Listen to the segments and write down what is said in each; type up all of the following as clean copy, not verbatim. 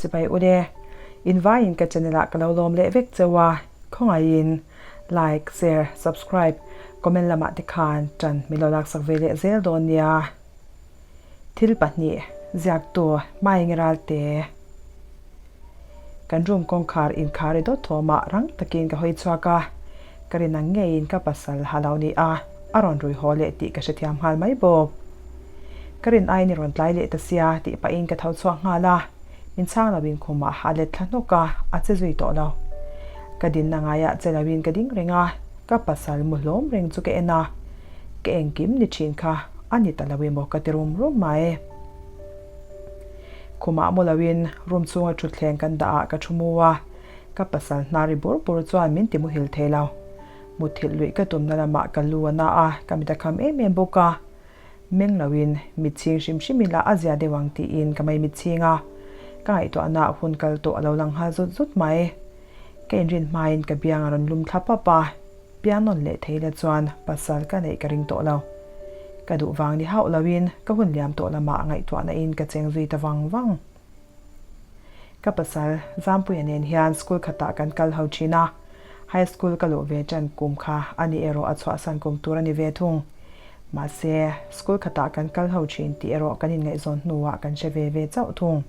Chibai ule, invaiin ka channel ah ka lo lawm leh vek cheu a, khawngaihin like, share, subscribe, comment lamah te khan tan min lo laksak ve leh zel dawn nia. Thil pahnih ziaktu Hmaingi Ralte. Kan room kawngkhar inkhar i dawt thawmah rang takin ka hawi chhuak a, ka rin ang ngeiin ka pasal ha lo ni a, a rawn rui haw leh tih ka hrethiam nghal mai bawk. Ka rin aiin i rawn tlai leh ta sia tih pahin ka tho chhuak nghal a, min chhang loin khumah a let thla hnawk a, a che zui tawh lo. Ka dinna ngaiah che loin ka ding reng a, ka pasal mu hlawm reng chu ka en a, ka engkim ni thin kha a ni ta lo emaw ka ti rum rum mai. Khumah mu loin room chhunga thutthleng kan dah ah ka thu mu a, ka pasal hnar ri bur bur chuan min ti muhil thei lo. Mutthilh luih ka tumna lamah ka lu a na a, ka mit a kham em em bawk a. Meng loin mit chhing hrim hrim ila a zia deuh ang tiin ka mai mit chhing a, ka ngaihtuahna hun kal tawh a lo lang nghal zut zut mai. Ka inrin hmain ka biang a rawn lum thla pap a. Piang nawn leh thei la chuan pasal ka neih ka ring tawh lo. Ka duh vang ni hauh loin ka hun liam tawh lamah ngaihtuahna in ka cheng zui ta vang vang. Ka pasal Zampuia nen hian school khatah kan kal ho thin a, high school ka luh ve tan kum kha a ni erawh a chhuahsan kum tur a ni ve thung. Mahse, school khatah kan kal ho thin tih erawh kan inngaihzawn hnuah kan hre ve ve chauh thung.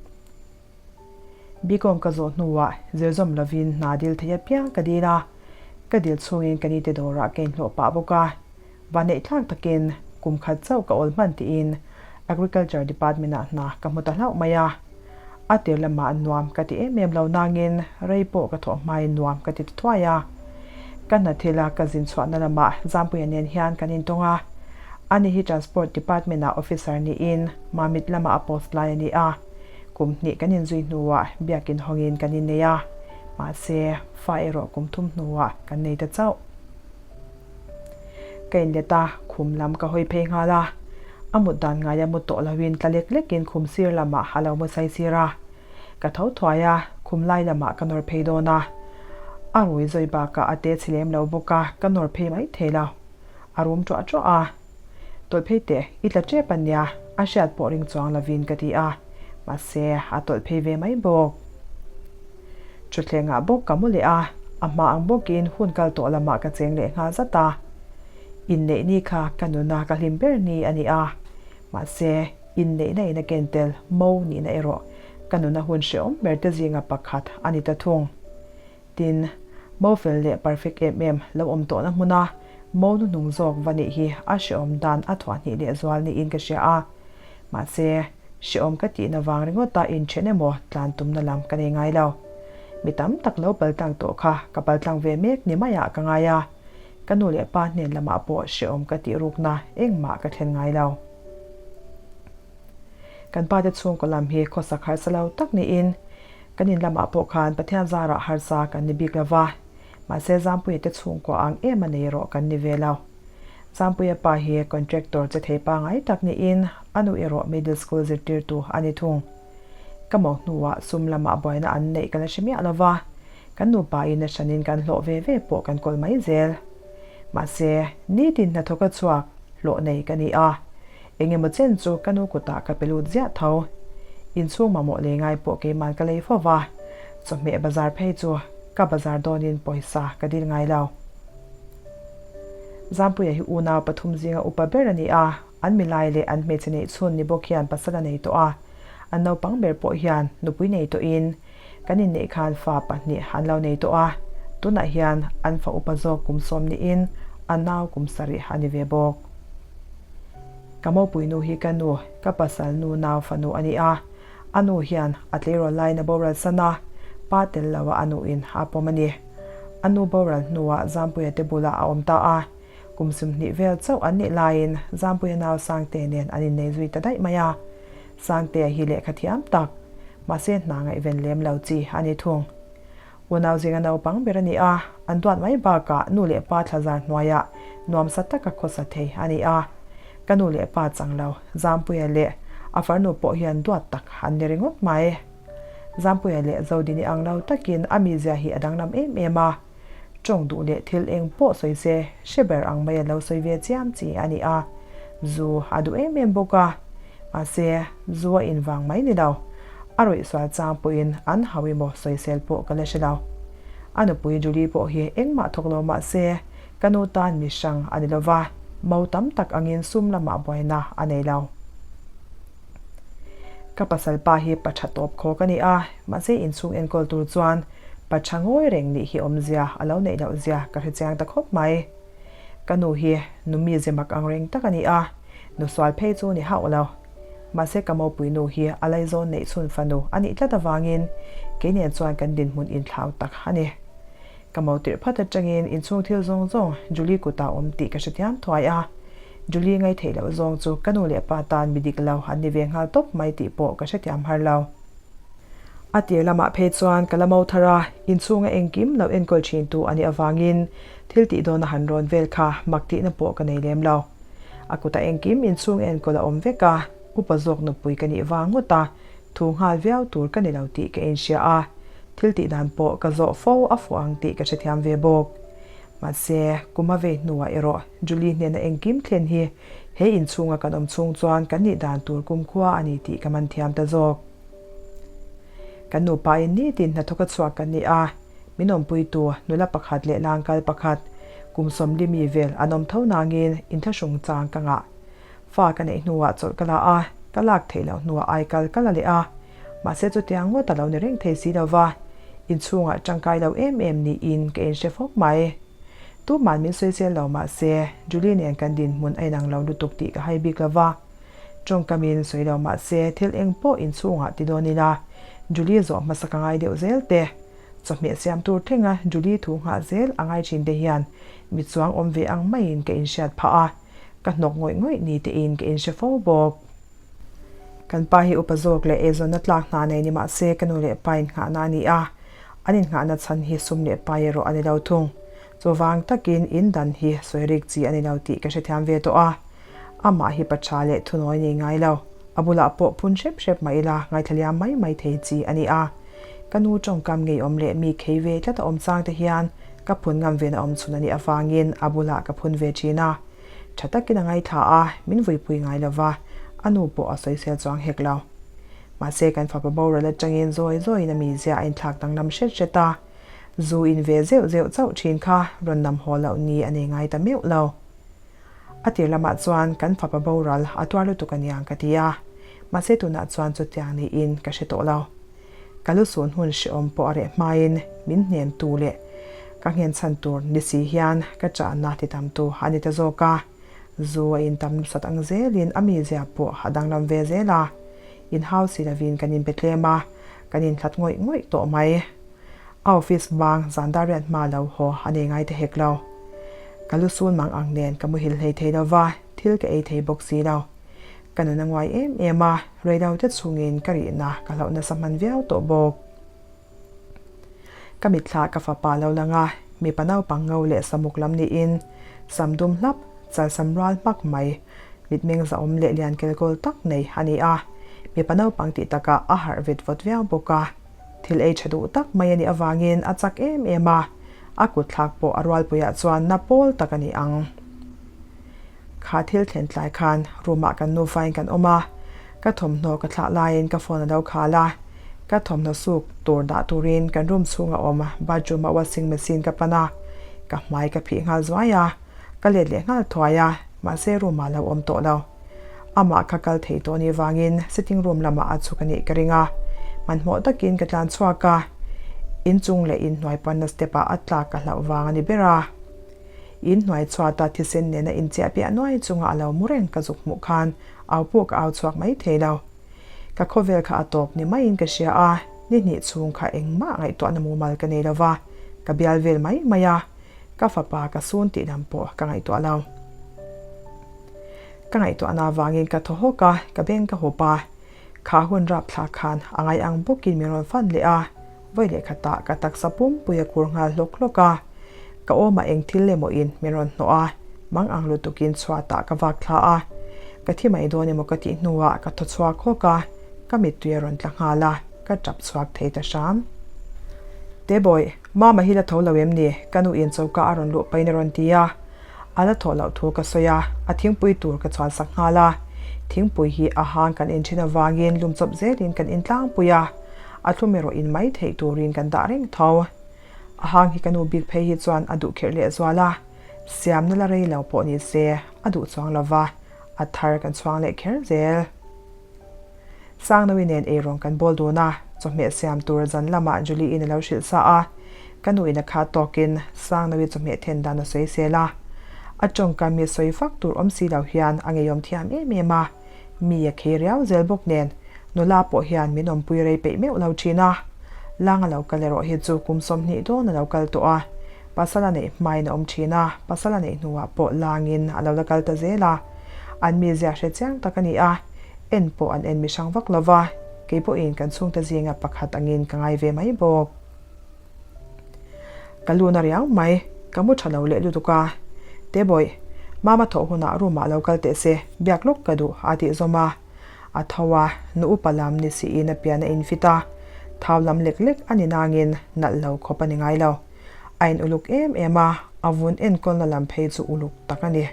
Bikawm ka zawh hnuah zirzawm lovin hna dil thei apiang ka dil a, ka dil chhungin ka nite dawrah ka inhlawh pah bawk a. Vanneih thlak takin kum khat chauh ka awl hman tiin Agriculture Department-ah hna ka hmu ta hlauh mai a. A tir lamah nuam ka ti em em lo nangin rei pawh ka thawh hmain nuam ka ti ta thuai a. Ka hna thila ka zin chhuahna lamah Zampuia nen hian kan intawng a. Ani hi Transport Department-ah officer niin Mamit lamah a post lai a ni a. Kum hnih kan inzui hnuah biakin hawngin kan innei a, mahse fa erawh kum thum hnuah kan nei ta chauh. Ka inlet a, khum lam ka hawi phei nghal a, a mut dan ngaia mu tawh loin tla lek lekin khum sir lamah a lo mu sai sir a. Ka tho thuai a, khum lai lamah ka nawr phei dawn a. A rui zawi bakah a te chhe lem lo bawk a, ka nawr phei mai thei lo. A rum ṭuah ṭuah a. Tawlh phei teh, i tla ṭep a nia, a hriat pawh ring chuang lovin ka ti a, mahse a tawlh phei ve mai bawk. Thutthlengah bawk ka mu leh a, a hma ang bawkin hun kal tawh lamah ka cheng leh nghal zat a. Inneih ni kha ka nuna ka hlim ber ni a ni a, mahse inneihna in a ken tel mo nihna erawh ka nuna hun hrehawm ber te zinga pakhat a ni ta thung. Tin, mo fel leh perfect em em lo awm tawhna hmuna mo hnuhnung zawk va nih hi a hrehawm dan a thuahhnih leh zual niin ka hria a. Mahse, hrehawm ka tihna vang ringawta inthen emaw tlan tumna lam ka nei ngai lo. Mi tam tak lo paltlang tawh kha ka paltlang ve mek ni maiah ka ngai a, ka nu leh pa hnen lamah pawh hrehawm ka tih rukna engmah ka thlen ngai lo. Kan pate chhungkaw lam hi khawsak harsa lo tak niin, Kan in lamah pawh khan Pathian zarah harsa kan ni bik lo va, mahse Zampuia te chhungkua ang em a nei erawh kan ni ve lo. Zampuia pa hi contractor che thei pangai tak niin a nu erawh middle school zirtirtu a ni thung. Ka mo hnuah sum lamah buaina an neih ka la hre miah lo va, kan nupa in a hranin kan hlawh ve ve pawh kan kawl mai zel. Mahse, nitin hnathawka chhuak hlawh nei ka ni a. Engemaw chen chu ka nu kutah ka pe lut ziah tho. Inchhung mamawh lei ngai pawh keiman ka lei fo va, chawhmeh bazar phei chu ka bazar dawnin pawisa ka dil ngai lo. Zampuia hi unau pathum zinga upa ber a ni a, an milai leh an hmeichhe neih chhun ni bawk hian pasal a nei tawh a, an naupang ber pawh hian nupui nei tawhin kan inneih khan fa pahnih an lo nei tawh a, tunah hian an fa upa zawk kum sawm niin a nau kum sarih a ni ve bawk. Ka mopui nu hi ka nu, ka pasal nu nau fanu a ni a. A nu hian a tleirawl laiin a boral san a, pa tel lo a a nuin a pawm a ni. A nu boral hnuah Zampuia te bulah a awm ta a. Kum sumhnih vel chauh an nih laiin Zampuia nau Sangtea nen an innei zui ta daih mai a. Sangtea hi lehkha thiam tak, mahse hna ngaihven lem lo chi a ni thung. Unau zinga naupang ber a ni a, an duat mai bakah nu leh pa thlazar hnuaiah nuamsa taka khawsa thei a ni a. Ka nu leh pa chang lo, Zampuia leh a farnu pawh hian duat tak an ni ringawt mai. Zampuia leh Zodini ang lo takin a mizia hi a danglam em em a, tawng duh leh thil eng pawh sawi se hre ber ang mai a lo sawi ve chiam chi a ni a, zu a duh em em bawk a, mahse zu a invang mai ni lo. A rawih sual chang pawhin an hau emaw sawisel pawh ka la hre lo. A nupui Julie pawh hi engmah thawk lo mah se, ka nu tan mi hrang a ni lo va, mo tam tak angin sum lamah buaina a nei lo. Ka pasal pa hi pa tha tawp khawk a ni a, mahse inchhung enkawl tur chuan pa tha ngawi reng nih hi awmzia a lo neih loh zia ka hrechiang ta khawp mai. Ka nu hi nu mi zimak ang reng tak a ni a, nu sual phei chu ni hauh lo. Mahse ka mopui nu hi a laizawn neih chhun fanu a nih tlat avangin kei nen chuan kan dinhmun inthlau tak a ni. Ka mo tirh phat atangin inchhung thil zawng zawng Julie kutah awm tih ka hrethiam thuai a. Julie ngaihtheih loh zawng chu ka nu leh pa tan mi dik lo an ni ve nghal tawp mai tih pawh ka hrethiam har lo. A tir lamah phei chuan ka la mo thar a, inchhunga engkim lo enkawl thin tu a nih avangin thil tih dawna han rawn vel kha mak tihna pawh ka nei lem lo. A kutah engkim inchhung enkawl a awm vek a, upa zawk nupui ka nih vang ngawt a, thu nghal viau tur ka ni lo tih ka inhria a, thil tih dan pawh ka zawh fo a fuh ang tih ka hrethiam ve bawk. Mahse, kum a vei hnuah erawh Julie hnena engkim thlen hi he inchhunga kan awm chhung chuan kan nih dan tur kumkhua a ni tih ka man thiam ta zawk. Kan nupain nitin hnathawk a chhuak kan ni a, min awmpuitu nula pakhat leh langkal pakhat kum sawmli mi vel an awm tho nangin inthlahrung chang ka ngah. Fa ka neih hnuah chawlh ka la a, ka lak theih loh hnuah ai kal ka la leh a. Mahse chutiang ngawt a lo ni reng thei si lo va, inchhungah tangkai lo em em niin ka inhre fawk mai. Tuman min sawisel lo mahse Julie nen kan dinhmun a inang lo lutuk tih ka hai bik lo va. Tawngkamin sawi lo mahse thil eng pawh inchhungah ti dawn ila Julie zawh hmasa ka ngai deuh zel te. Chawhmeh siam tur thlenga Julie thu nghah zel a ngai thin te hian mi chuang awm ve ang maiin ka inhriat phah a, ka hnawk ngawih ngawih ni tein ka inhre fo bawk. Kan pa hi upa zawk leh eizawnna tlak hna nei ni mahse ka nu leh pa innghahna a ni a, an innghahna chhan hi sum leh pai erawh a ni lo thung. Chuvang takin in dan hi sawi rik chi a ni lo tih ka hrethiam ve tawh a. Amah hi pa tha leh thunawi nei ngai lo. A bulah pawh phun hrep hrep mah ila ngaithla liam mai mai thei chi a ni a. Ka nu tawngkam ngeiawm leh mi khei ve tlat a awm chang te hian ka phun ngam ve na awm chhun a nih avangin a bulah ka phun ve thin a. Tha takin a ngaithla a, min vuipui ngai lo va, a nu pawh a sawisel chuang hek lo. Mahse kan fapa boral atangin zawi zawiin a mizia a inthlak danglam hret hret a. Zu in ve zeuh zeuh chauh thin kha rawn nam haw loh ni a nei ngai ta meuh lo. A tir lamah chuan kan fapa boral a tuar lutuk aniang ka ti a, mahse tunah chuan chutiang niin ka hre tawh lo. Ka lu sun hun hrehawm pawh a reh hmain min hnemtu leh ka nghen chhan tur ni si hian ka chahna ti tamtu a ni ta zawk a. Zu a intam nusat ang zelin a mizia pawh a danglam ve zel a, inhau si lovin kan inbe tlem a, kan inhlat ngawih ngawih tawh mai. A office bang zan dar riat hma lo haw a nei ngai ta hek lo. Ka lu sun mang ang nen ka muhil hlei thei lo va, thil ka ei thei bawk si lo. Ka nun a nguai em em a, reilo te chungin ka rihna ka hlauh nasa hman viau tawh bawk. Ka mitthla ka fapa lo lang a, mipa naupang ngo leh samuk lam niin sam dum hlap, chal sam rual hmak mai, mitmeng zahawm leh lian kelkawl tak nei a ni a. Mipa naupang tih takah a harh vet vawt viau bawk a. Thil ei tha duh tak mai a nih avangin a chak em em a, a kut thlak pawh a rualpuiah chuan na pawl tak a ni ang. Kha thil thlen tlai khan room ah kan nufain kan awm a, ka thawmhnaw ka thlah laiin ka phone a lo khal a, ka thawmhnaw suk tur dah turin kan room chhunga awm bathroom ah washing machine ka pan a, ka hmai ka phih nghal zuai a, ka let leh nghal thuai a, mahse room ah lo awm tawh lo. Amah kha kal thei tawh nih vangin sitting room lamah a chhuk a nih ka ring a, hmanhmawh takin ka tlan chhuak a, inchung leh inhnuai panna step ah a tlak ka hlauh vang a ni ber a. In hnuai chhuata thisen nena inchiah piah nuai chunga a lo mu reng ka zuk hmuh khan au pawh ka au chhuak mai thei lo. Ka khawvel kha a tawp ni maiin ka hria a, ni hnih chhung kha engmah ngaihtuahna mumal ka nei lo va, ka bial vel mai mai a, ka fapa ka sun tih lam pawh ka ngaihtuah lo. Ka ngaihtuahna avangin ka thaw hawk a, ka beng ka hup a, kha hun rapthlak khan a ngai ang bawkin min rawn fan leh a, Vawi leh khatah ka taksa pumpui a kur nghal hlawk hlawk a, ka awmah eng thil emaw in min rawn hnawh a, mang ang lutukin chhuatah ka vak thla a, ka thi mai dawn emaw ka tih hnuah ka thaw chhuak hawk a, ka mittui a rawn tla nghal a, ka tap chhuak thei ta hram. Tebawih, Mama hi la tho lo em ni? Ka nu in choka a rawn luh pahin a rawn ti a, a la thawh loh thu ka sawi a, a thingpui tur ka chhuan sak nghal a. Thingpui hi a hang kan in thin avangin lum chawp zelin kan in tlangpui a, a thlum erawh in mai theih turin kan dah reng tho. A hang hi ka nu bik phei hi chuan a duh kherh lehzual a, siamna la rei lo pawh ni se a duh chuang lo va, a thar kan chhuang leh kher zel. Sangnawi nen eirawng kan bawl dun a, chawhmeh siam tur zan lamah Julie-in a lo hrilh sa a, ka nuin a khat tawkin Sangnawi chawhmeh then dan a sawi sel a. A tawngkam mi sawi fak tur awm si lo hian a ngeiawm thiam em em a, mi a khei riau zel bawk nen nula pawh hian min awmpui rei peih meuh lo thin a. Lang a lo kal erawh hi chu kum 20 dawn a lo kal tawh a, pasal a neih hmain a awm thin a, pasal a neih hnuah pawh langin a lo la kal ta zel a. An mizia hre chiang tak a ni a. En pawh an en mi hrang vak lo va, kei pawhin kan chhungte zinga pakhat angin ka ngai ve mai bawk. Ka lu na riau mai, ka mu tha lo leh lutuk a. Tebawih, Mama thawh hunah room ah lo kal teh se, biak lawk ka duh a tih zawm a. A tho a, nu upa lam ni siin a pian a infit a, thau lam lek lek a ni nangin nalh lo khawp a ni ngai lo. A in uluk em em a, a vun enkawlna lam phei chu uluk tak a ni.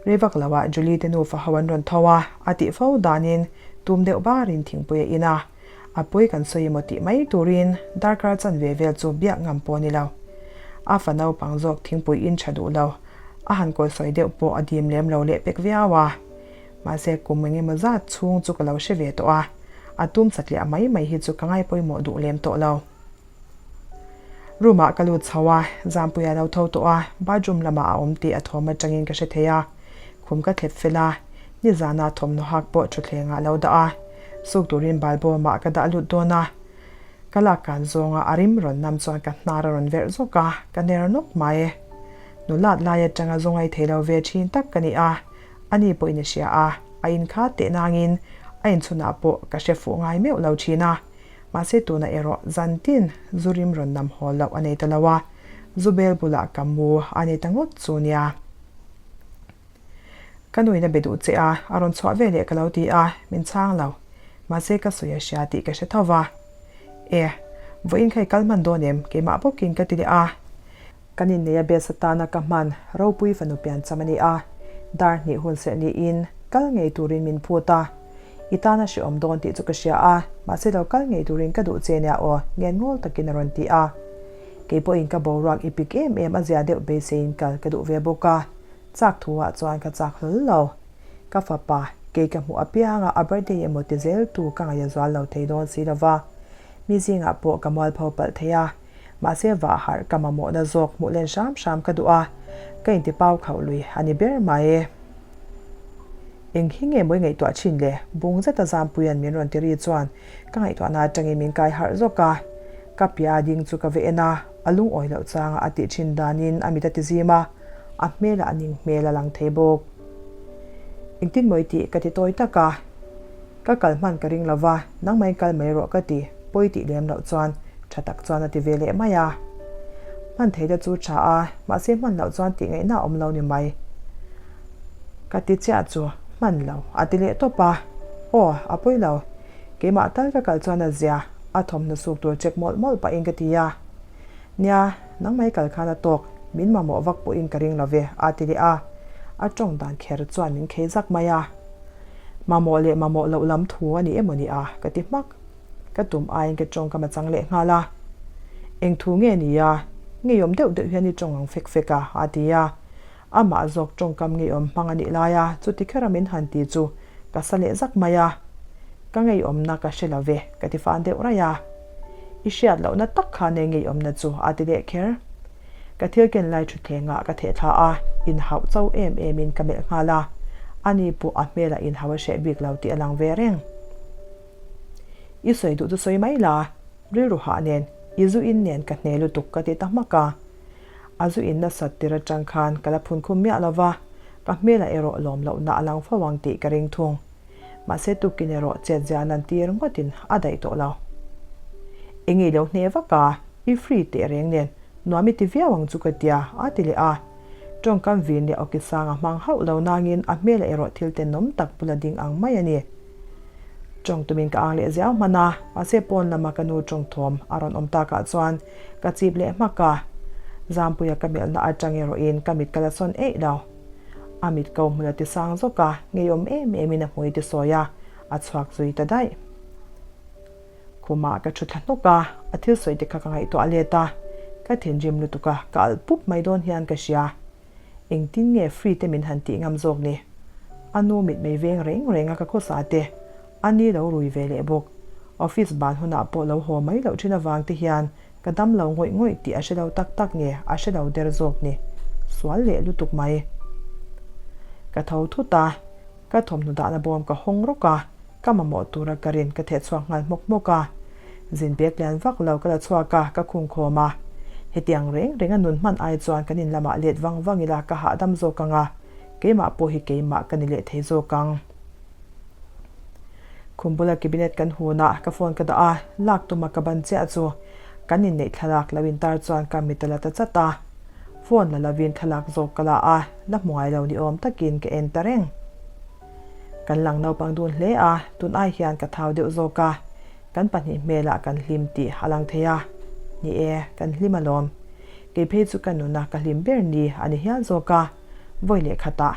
Rei vak lo ah Julie te nufa ho an rawn tho a, a tih fo danin tum deuh barin thingpui a in a, a pawi kan sawi emaw tih mai turin darkar chanve vel chu biak ngam pawh a ni lo. A fa naupang zawk thingpui in tha duh lo, a han kawi sawi deuh pawh a dim lem lo leh pek viau a. Mahse kum eng emaw zat chhung chu ka lo hre ve tawh a, a tum satliah mai mai hi chu ka ngai pawimawh duh lem tawh lo. Room ah ka lut chho a, Zampuii a lo tho tawh a, bathroom lamah a awm tih a thawm atangin ka hre thei a, khum ka thlep fel a, nizana thawmhnaw hak pawh thutthleng ah a lo dah a, suk turin balbawm ah ka dah lut dawn a, ka lak kan zawnga a rim rawn nam chuan ka hnar a rawn verh zawk a, ka ner nawk mai. Nulat lai atanga zu ngai thei lo ve thin tak ka ni a, ani pawhin a hria a, a inkhat teh nangin a inchhunah pawh ka hre fuh ngai meuh lo thin a, Mahse tunah erawh zan tin zu rim rawn nam haw loh a nei ta lo a, zu bel bulah ka mu a nei ta ngawt chu nia. Ka nuin a be duh che a, a rawn chhuah ve leh ka lo ti a, min chhang lo. Mahse ka sawi a hria tih ka hre tho va. E, vawiin kha i kal hman dawn em? Keimah bawkin ka ti leh a. Kan inneih a bes atana ka hman ropui fanu piancham a ni a, dar hnih hun serh niin kal ngei turin min phut a. I tana hrehawm dawn tih chu ka hria a, mahse lo kal ngei turin ka duh che nia aw, ngen ngawl takin a rawn ti a. Kei pawhin ka boruak i pik em em a zia deuh beiseiin kal ka duh ve bawk a, chak thu ah chuan ka chak hlawl lo. Ka fapa, kei ka hmuh apianga a birthday emaw ti zel tu ka ngaih a zual lo thei dawn si lova, mi zingah pawh ka mualpho palh thei a. Mahse vah harh ka mamawhna zawk hmuh len hram hram ka duh a, ka inti pau khauh lui a ni ber mai. Eng hi nge mawi ngaihtuah thin le? Bung zeta Zampuia'n min rawn ti ri chuan ka ngaihtuahna atangin min kai harh zawk a. Ka piah ding chu ka va en a, a lungawi loh changa a tih thin danin a mit a ti zim a, a hmelah a ning hmel a lang thei bawk. Engtin mawi tih ka ti tawi tak a. Ka kal hman ka ring lo va, nangmah in kal mai rawh ka ti, pawi tih lem loh chuan tha tak chuan a ti ve leh mai a. Hman thei te chu tha a, mahse hman loh chuan tih ngaihna a awm lo ni mai. Ka ti chiah chu hman lo a ti leh tawp a, aw a pawi lo, keimah tal ka kal chuan a zia, a thawmhnaw suk tur check mawlh mawlh pahin ka ti a. Nia, nangmah i kal khan a tawk, min mamawh vak pawhin ka ring lo ve a ti leh a, a tawng dan kher chuan min khei zak mai a. Mamawh leh mamawh loh lam thu a ni emaw ni a? ka ti hmak. Ka tum aiin ka tawngkam a chang leh nghal a. Eng thu nge ni a? Ngeiawm deuh deuh hian i tawng ang fek fek a, a ti a. Amah zawk tawngkam ngeiawm hmang a nih lai a, chuti khera min han ti chu ka sa leh zak mai a. Ka ngeiawmna ka hre lo ve, ka ti fan deuh raih a. I hriat lohna tak khan e ngeiawmna chu, a ti leh kher. Ka thil ken lai thutthleng ah ka theh thla a, inhauh cho em em in ka melh nghal a, ani pawh a hmel ah inhauh a hreh bik lo tih a lang ve reng. I sawi duh chu sawi mai la, rilru hah nen, i zu in nen ka hne lutuk ka ti ta hmak a. A zu in nasat tir atang khan ka la phun khum miah lo va, ka hmel ah erawh lawm lohna a lang fo ang tih ka ring thung. Mahse tukin erawh chet zia nan tir ngawtin a daih tawh lo. Eng i lo hne vak a, i free teh reng nen nuam i ti viau ang chu ka tia, a ti leh a. Tawngkam vin leh awki sang a hmang hauh lo nangin a hmel erawh thil tenawm tak bula ding ang mai a ni. Tawng tumin ka ang leh ziau hman a, mahse pawn lama ka nu tawng thawm a rawn awm takah chuan ka chip leh hmak a. Zampuia ka melhna atang erawhin ka mit ka la sawn eih lo. A mit ko hmun a ti sang zawk a, ngeiawm em emin a hmui ti sawi a, a chhuak zui ta daih. Khumah ka thu thla hnawk a, a thil sawi te kha ka ngaihtuah let a, ka thinrim lutuk a, ka alh pup mai dawn hian ka hria. Engtin nge free te min han tih ngam zawk ni? A nu mitmei veng reng reng a ka khawsa te, a ni lo rui ve leh bawk. Office ban hunah pawh lo haw mai loh thin avang te hian ka dam lo ngawih ngawih tih a hre lo tak tak nge a hre lo der zawk ni? Sual leh lutuk mai. Ka tho thut a, ka thawmhnaw dahna bawm ka hawng rawk a, Ka mamawh tura ka rin ka theh chhuak nghal hmawk hmawk a, zin bek lian vak lo ka la chhuak a, ka khung khawm a. Hetiang reng reng a nun hman ai chuan kan in lamah let vang vang ila ka hahdam zawk ang a, keimah pawh hi keimah ka ni leh thei zawk ang. Khum bula cabinet kan hun a, ka phone ka dah a, lak tuma ka ban chiah chu kan inneih thlalak lo intar chuan ka mit a la ta chat a. Phone la lovin thlalak zawk ka la a, la hmu ngai lo ni awm takin ka en ta reng. Kan lang naupang dun hle a, tun ai hian ka thau deuh zawk a, kan pahnih hmelah kan hlim tih a lang thei a. Ni e, kan hlim alawm. Kei phei chu ka nuna ka hlim ber ni a ni hial zawk a, vawi leh khatah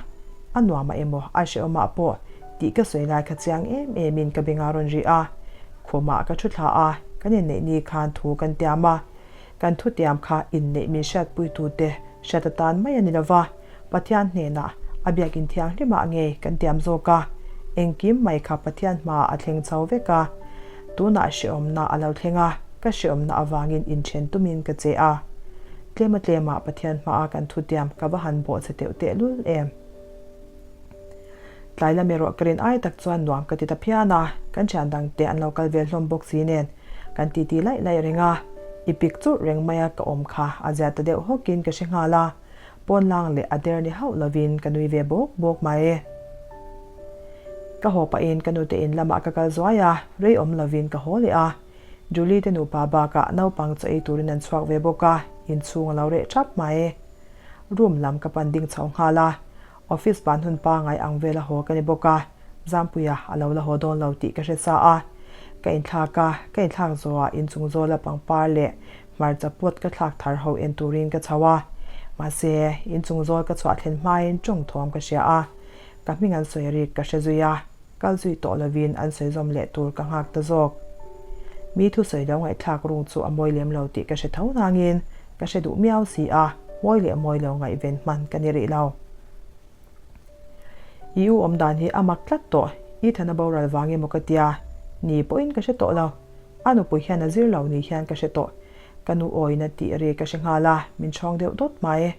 a nuamah emaw a hrehawmah pawh tih ka sawi lai kha chiang em emin ka beng a rawn ri a, khumah ka thu thla a, kan inneih ni khan thu kan tiam a, Kan thutiam kha inneih min hriatpuitute hriat atan mai a ni lova, Pathian hnenah a biakin thianghlimah ngei kan tiam zawk a, engkim mai kha Pathian hmaah a thleng chho vek a. Tunah hrehawmna a lo thleng a, ka hrehawmna avangin inthen tumin ka che a. Tlema tlemah Pathian hmaa kan thutiam ka va han bawhchhe teuh tehlul em? Tlai lam erawh ka rin ai tak chuan nuam ka ti ta phian a, kan thian dang te an lo kal ve hlawm bawk si nen kan titi laih laih reng a, i pik churh reng mai a ka awm kha a zia ta deuh hawk in ka hre nghal a, pawn lang leh a der ni hauh lovin ka nui ve bawk bawk mai. Ka haw pahin ka nute in lamah ka kal zuai a, rei awm lovin ka haw leh a, Julie te nupa bakah naupang chaw ei turin an chhuak ve bawk a, inchhung a lo reh thap mai. Room lam ka pan ding chho nghal a, Office ban hun pangai ang vela haw ka ni bawk a, Zampuia a lo la haw dawn lo tih ka hre sa a. Ka inthlak a, ka inthlak zawhah inchung zawla pangpar leh hmarcha pot ka thlak thar ho en turin ka chho a. Mahse, inchung zawl ka chhuah thlen hmain tawng thawm ka hria a, ka hming an sawi rik ka hre zui a, kal zui tawh lovin an sawi zawm leh tur ka nghak ta zawk. Mi thusawi lo ngaihthlak rung chu a mawi lem lo tih ka hre tho nangin Ka hre duh miau si a, mawi leh mawi lo ngaihven hman ka ni rih lo. I u awm dan hi a mak tlat tawh, i thana boral vang emaw ka tia, ni pawhin ka hre tawh lo. A nupui hian a zir lo ni hian ka hre tawh. Ka nu awina tih ri ka hre nghal a, min chhawng deuh dawt mai.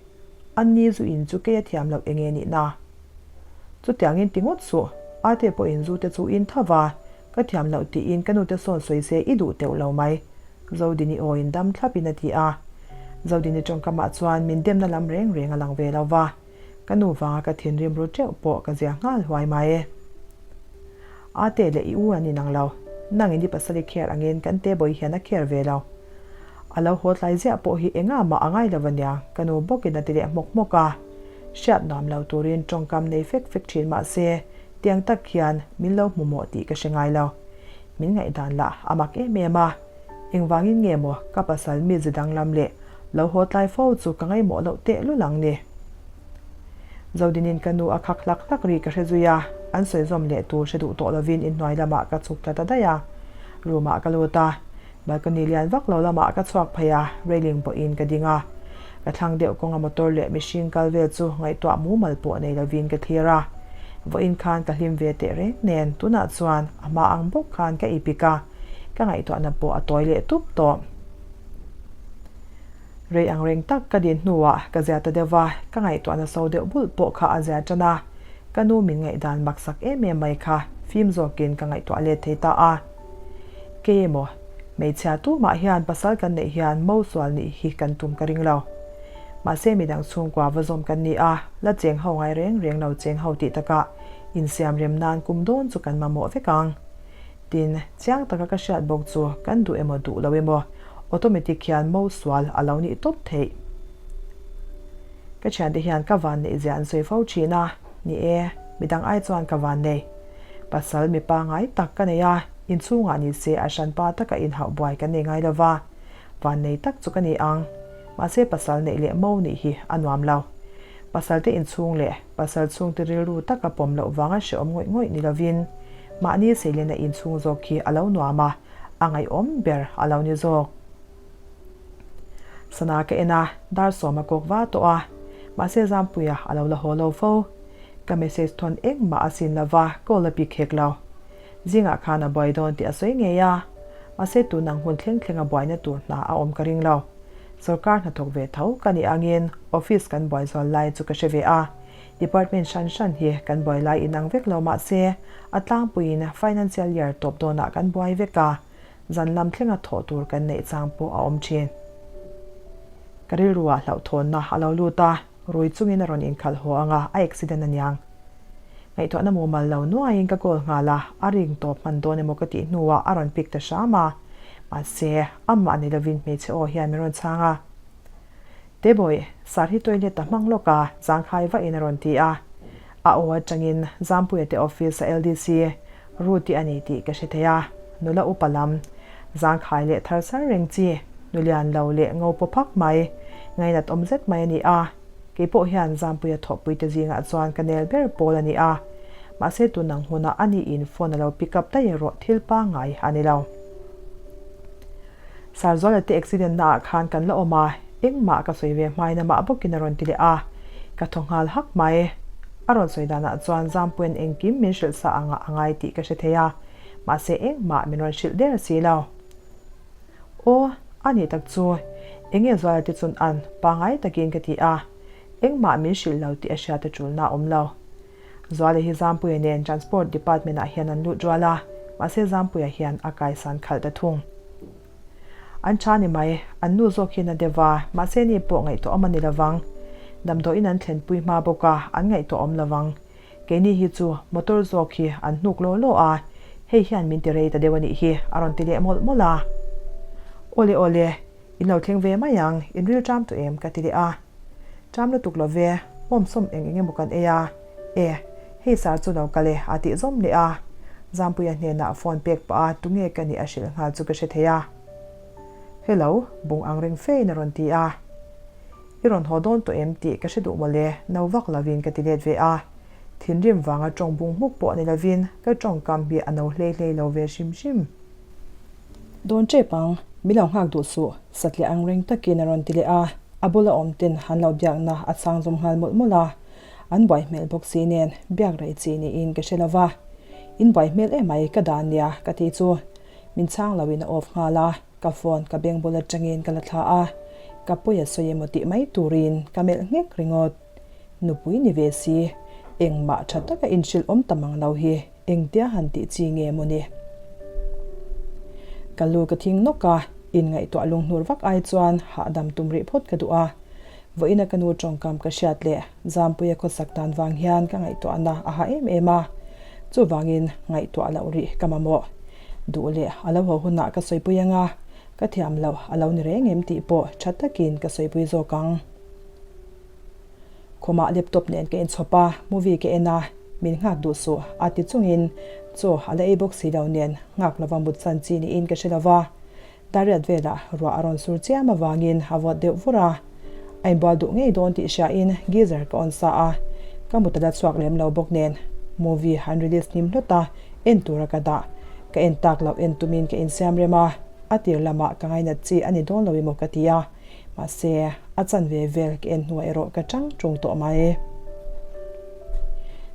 An ni zu in chu kei a thiam loh enge nihna? Chutiangin ti ngawt suh, ate pawhin zu te chu in tho va, Ka thiam loh tiin ka nute sawn sawi se i duh teuh lo mai, Zodini aw in dam thlap in a ti a. Zodini tawngkamah chuan min demna lam reng reng a lang ve lo va, ka nu vanga ka thinrim ru teuh pawh ka zia nghal huai mai. Ate leh i u an inang lo, nangin i pasal i kher angin kan te bawi hian a kher ve lo. A lo haw tlai ziah pawh hi engah mah a ngai lo ania, ka nu bawkin a ti leh hmawk hmawk a. Hriat nuam lo turin tawngkam nei fek fek thin mah se, Tiang tak hian min lo hmu mawh tih ka hre ngai lo. Min ngaihdan lah a mak em em a. Engvangin nge maw ka pasal mi ze danglam leh lo haw tlai fo chu ka ngaihmawh loh tehlul ang ni. Zodinin ka nu a khak hlak hlak ri ka hre zui a, an sawi zawm leh tur hre duh tawh lovin inhnuai lamah ka chhuk tla ta daih a. Room ah ka lut a. Balcony lian vak lo lamah ka chhuak phei a, railing pawhin ka ding a. Ka thlang deuh kawnga motor leh mihring kal vel chu ngaihtuah mumal pawh nei lovin ka thlir a. Vawiin khan ka hlim ve teh reng nen tunah chuan a hma ang bawk khan ka ipik a, ka ngaihtuahna pawh a tawi leh tup tawh. Rei ang reng tak ka din hnuah ka zia ta deuh va, ka ngaihtuahna so deuh bulh pawh kha a zia tan a, ka nu min ngaihdan maksak em em mai kha fim zawkin ka ngaihtuah let thei ta a. Kei emaw, hmeichhia tumah hian pasal kan neih hian mo sual nih hi kan tum ka ring lo. Mahse midang chhungkua va zawm kan ni a, la cheng ho ngai reng reng lo cheng ho tih takah insiam rem nan kum dawn chu kan mamawh vek ang. Tin, chiang taka ka hriat bawk chu kan duh emaw duh lo emaw automatic hian mo sual a lo nih tawp theih. Ka thiante hian ka van neih zia an sawi fo thin a, ni e, midang ai chuan ka van nei. Pasal mi pangai tak ka nei a, inchhungah ni se a hranpa taka inhauh buai kan nei ngai lova, van nei tak chu ka ni ang. Mahse pasal neih leh mo nih hi a nuam lo. Pasalte inchhung leh pasal chhungte rilru taka pawm loh vanga hrehawm ngawih ngawih ni lovin mahni seilena inchhung zawk hi a lo nuam a, a ngaihawm ber a lo ni zawk. Sana ka en a, dar sawm a kawk va tawh a, mahse Zampuia a lo la haw lo fo. Ka message thawn engmah a sin lova call a pick hek lo. Zingah khan a buai dawn tih a sawi ngei a, mahse tun ang hun thleng thleng a buaina tur hna a awm ka ring lo. Sorkar hnathawk ve tho ka nih angin office kan buai zual lai chu ka hre ve a, department hran hran hi kan buai lai inang vek lo mahse a tlangpuiin financial year tawp dawnah kan buai vek a, zan lam thlenga thawh tur kan neih chang pawh a awm thin. Ka rilruah hlauhthawnna a lo lut a, rui chungin a rawn inkhalh haw anga a accident aniang. Ngaihtuahna mumal lo nuaiin ka call nghal a, a ring tawp hman dawn emaw ka tih hnuah a rawn pick ta hram a, mahse amah ni lovin hmeichhe aw hian min rawn chhang a. Tebawih, sar hi toilet a hmang lawk a, zangkhai vahin a rawn ti a. A aw atangin Zampuia te office a LDC Ruti a ni tih ka hre thei a, nula upa lam, zangkhai leh thar sar reng chi, nulian lo leh ngo paw phak mai, ngainat awm zet mai a ni a. Kei pawh hian Zampuia thawhpuite zingah chuan ka nel ber pawl a ni a, mahse tun ang hunah a niin phone a lo pick up daih erawh thil pangngai a ni lo. Sarzuala te accident naah khan kan la awm a, engmah ka sawi ve hmain amah bawkin a rawn ti leh a, ka thaw nghal hak mai. A rawn sawi danah chuan Zampuia'n engkim min hrilh sa angah a ngai tih ka hre thei a, mahse engmah min rawn hrilh der si lo. Aw, a nih tak chu, enge Zuala te chun an, pangai takin ka ti a, engmah min hrilh lo tih a hriat a tulna a awm lo. Zuala hi Zampuia nen Transport Department ah hian an lut rual a, mahse Zampuia hian a kaisan khalh ta thung. An tha ni mai, an nu zawk hian a deuh a, mahse ni pawh ngaihtuah awm a ni lovang. Damdawiin an thlenpui hma bawk a, an ngaihtuah awm lovang. Keini hi chu motor zawk hi an hnuk law law a, hei hian min ti rei ta deuh a nih hi, a rawn ti leh mawlh mawlh a. Awle awle, in lo thleng ve mai ang, in ril ṭam tawh em? ka ti leh a. Ṭam lutuk lo ve, hmawmsawm eng eng emaw kan ei a, e, hei sar chu lo kal e, a tih zawm leh a. Zampuia hnenah phone pek pah a, tunge ka nih a hrilh nghal chu ka hre thei a. Hello, bung ang reng fein a rawn ti a. I rawn haw dawn tawh em tih ka hre duh mawle, no vak lovin ka ti let ve a. Thinrim vanga tawng bung hmuk pawh ni lovin ka tawngkam hi a no hlei hlei lo ve hrim hrim. Dawn tep ang, min lo nghak duh suh, satliah ang reng takin a rawn ti leh a, a bula awm ten han lo biakna a chhang zawm nghal mawlh mawlh a. An buai hmel bawk si nen biak rei chi niin ka hre lova. In buai hmel emai ka dan nia ka ti chu min chhang loin a off nghal a. Ka phone ka beng bul atangin ka la thla a, ka pawi a sawi emaw tih mai turin ka melh nghek ringawt. Nupui ni ve si, engmah tha taka inhrilh awm ta mang lo hi engtia han tih chi nge maw ni? Ka lu ka thing nawk a, inngaihtuah lunghnur vak ai chuan hahdam tum rih phawt ka duh a. Vawiina ka nu tawngkam ka hriat leh Zampuia khawsak dan vang hian ka ngaihtuahna a ha em em a, chuvangin ngaihtuah loh rih ka mamawh. Duh leh a lo haw hunah ka sawipui anga, ka thiam loh a lo ni reng em tih pawh tha takin ka sawipui zawk ang. Khumah laptop nen ka inchhawp a, movie ka en a, min nghak duh suh a ti chungin chaw a la ei bawk si lo nen nghak lova mut chan chi niin ka hre lova. Dariat velah ruah a rawn sur chiam avangin a vawt deuh vur a, a inbual duh ngei dawn tih hriain geyser ka on sa a, ka mut a la chhuak lem lo bawk nen movie an release hnim hlawt a, en tura ka dah. Ka en tak loh en tumin ka insiam rem a, a tir lamah ka ngainat chi a ni dawn lo emaw ka ti a, mahse a chanve vel ka en hnuah erawh ka chang tung tawh mai.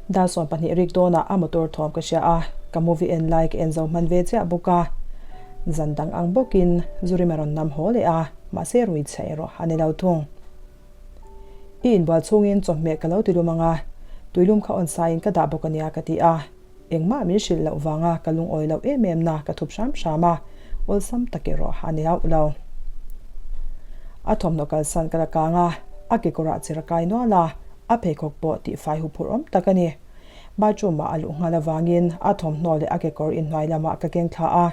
Dar 12 rik dawnah a motor thawm ka hria a, ka movie en lai ka en zo hman ve chiah bawk a. Zan dang ang bawkin Zurima rawn nam haw leh a, mahse rui chhe erawh a ni lo thung. I inbual chhungin chawhmeh ka lo ti lum ang a, tuilum kha on saiin ka dah bawk a nia ka ti a. Engmah min hrilh loh vanga ka lungawi loh em em na ka thup hram hram a, awlsam tak erawh a ni hauh lo. A thawmhnaw kalsan ka la kang a, a kekawrah chir a kai nual a, a pheikhawk pawh tihfai huphurh awm tak a ni. Bathroom ah a luh nghal avangin a thawmhnaw leh a kekawr inhnuai lamah ka keng thla a,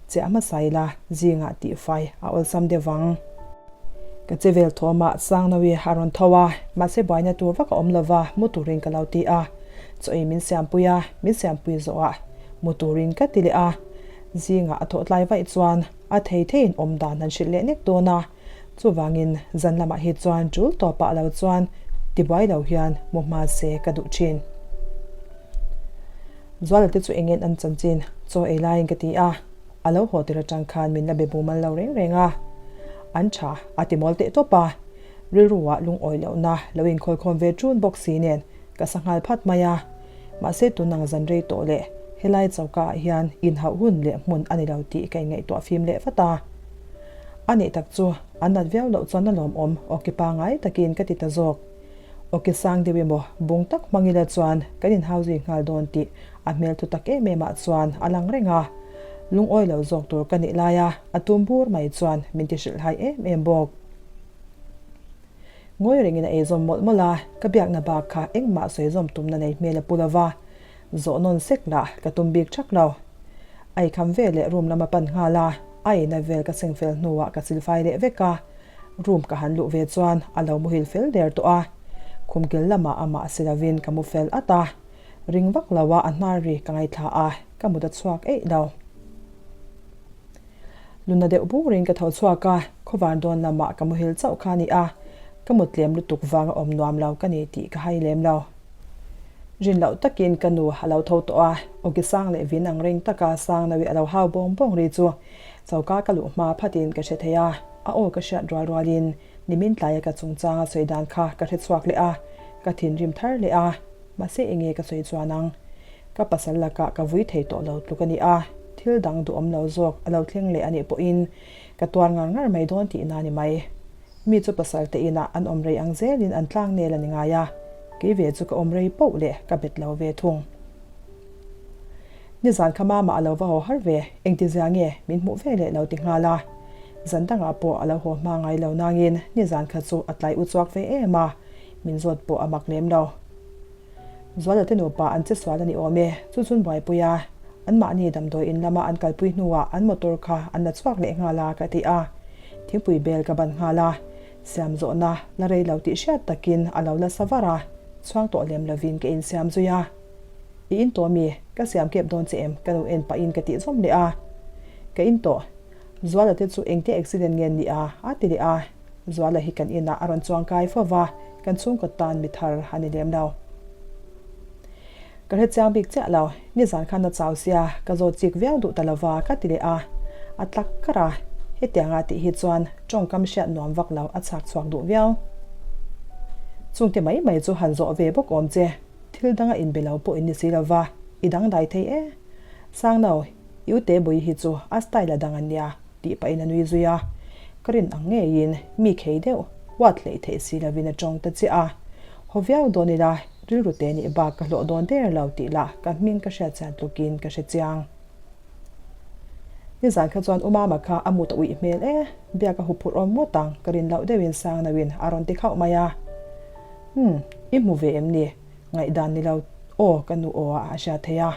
chiah hmasa ila zingah tihfai a awlsam deuh vang. Ka che vel thawmah Sangnawi a rawn tho a, mahse buaina tur vak a awm lova mu turin ka lo ti a. Chaw ei min siampui a, min siampui zawhah mu turin ka ti leh a. Zingah a thawh tlai vaih chuan a thei theiin awm dan han hrilh leh nek dawn a, chuvangin zan lamah hi chuan tul tawpah lo chuan. Tibuai lo hian mu hma se ka duh thin. Zuala te chu engin an chanchin chaw ei laiin ka ti a, a lo haw tir atang khan min la be bumal lo reng reng a. An tha a ti mawl teh tawp a, rilru ah lungawi lohna lo inkhawlkhawm ve ṭun bawk si nen ka sa nghal phat mai a. Mahse tunang zan rei tawh leh helai choka ah hian inhauh hun leh hmun a ni lo tih ka inngaihtuah fim leh vat a. A nih tak chu an nat viau loh chuan a lawmawm awki pangai takin ka ti ta zawk. Awki sang deuh emaw bung tak hmang ila chuan kan inhau zui nghal dawn tih a hmel thu tak em em ah chuan a lang reng a. Lungawi lo zawk tur ka nih laia a tum bur mai chuan min ti hrilhhai em em bawk. Ngawi rengin a eizawm mawlh mawlh a, ka biakna bak kha engmah sawi zawm tumna nei hmel a pu lo va, zawh nawn sek lah ka tum bik thak lo. A eikham ve leh room lam a pan nghal a, a eina vel ka seng fel hnuah ka silfai leh vek a, room ka han luh ve chuan a lo muhil fel der tawh a, khum kil lamah amah si lovin ka mu fel at a, ring vak lo a a hnar ri ka ngaithla a, ka mut a chhuak eih lo. Luna deuh burin ka tho chhuak a, khawvar dawn lamah ka muhil chauh kha a ni a, ka mut tlem lutuk vanga awm nuam lo ka ni tih ka hai lem lo. Rin loh takin ka nu a lo tho tawh a, awki sang leh vin ang reng taka sang nawi a lo hau bawng bawng ri chu choka ka luh hma phatin ka hre thei a, a aw ka hriat rual rualin nimin tlaia ka chungchanga sawi dan kha ka hre chhuak leh a, ka thinrim thar leh a, mahse enge ka sawi chuan ang? Ka pasal lakah ka vui thei tawh lo tluk a ni a, thil dang duhawm lo zawk a lo thleng leh a nih pawhin ka tuar ngar ngar mai dawn tihna a ni mai. Mi chu pasal te inah an awm rei ang zelin an tlang nel a ni ngai a, kei ve chu ka awm rei poh leh ka bet lo ve thung. Nizan kha mama a lo va haw har ve, engtizia nge min hmuh ve leh lo ti nghal a. Zan dangah pawh a lo haw hma ngai lo nangin nizan kha chu a tlai u chuak ve em a, min zawt pawh a mak lem lo. Zuala te nupa an che sual a ni awm e, chu chun buaipui a, anmahni damdawi in lama an kalpui hnuah an motor kha an la chhuak leh nghal a ka ti a, thingpui bel ka ban nghal a, siam zawhna la rei lo tih hriat takin a lo la sa var a, chhuang tawh lem lovin ka insiam zui a. I in tawh mi? Ka siam kep dawn che em? Ka lo en pahin ka tih zawm leh a, ka in tawh. Zuala te chu engtia accident nge ni a? a ti leh a. Zuala hi kan inah a rawn chuang kai fo va, kan chhungkaw tan mi thar a ni lem lo. Ka hre chiang bik chiah lo, nizan khan a chau sia, ka zawt chik viau duh ta lo va ka ti leh a, a tlak kar a, hetianga tih hi chuan tawngkam hriat nuam vak lo a chhak chhuak duh viau. Chungte mai mai chu han zawh ve bawk awm che, thil danga inbe lo pawh in ni si lo va, i dangdai thei e. Sangno, i ute bui hi chu a style a dang a nia. Tih pahin a nui zui a, ka rin ang ngeiin mi khei deuh huat hleih theih si lovin a tawng ta chiah a. Haw viau dawn ila rilru te nih bak ka hlawh dawn der lo tih lah ka hming ka hriat chian tlukin ka hre chiang. Nizan kha chuan U Mama kha a mut a uih hmel e, biak a huphurh awm ngawt ang ka rin loh deuhin sang nauin a rawn ti khauh mai a. Umm, i hmu ve em ni? Ngaihdan ni lo aw ka nu aw ah a hriat thei a,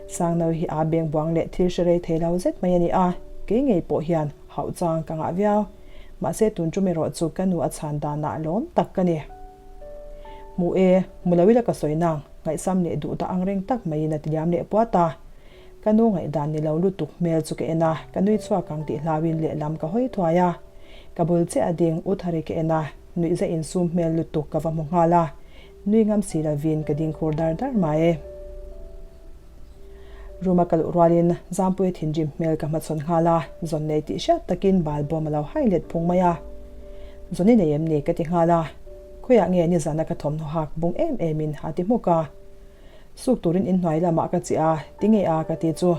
Sangno hi aa beng buang leh thil hre rei thei lo zet mai a ni a, kei ngei pawh hian hauh chang ka ngah viau. Mahse tun tum erawh chu ka nu a chhan danah lawm tak ka ni. Hmu e, hmu lo ila ka sawi nang, ngaihsam leh duh ta ang reng tak maiin a ti liam leh puat a. Ka nu ngaihdan ni lo lutuk hmel chu ka en a, ka nui chhuak ang tih hlauin lehlam ka hawi thuai a. Ka bul chiah a ding U Thari ka en a, nuihza insum hmel lutuk ka va hmu nghal a. Nui ngam si lovin ka ding khur dar dar mai. Room a ka luh rualin Zampuia thinrim hmel ka hmachhawn nghal a, zawn nei tih hriat takin bal bawm a lo hai let phung mai a. Zawn i nei em ni? ka ti nghal a. Khawiah nge nizana ka thawmhnaw hak bung em em in a ti hmuk a. Suk turin inhnuai lamah ka chiah a, tinge a ka ti chu.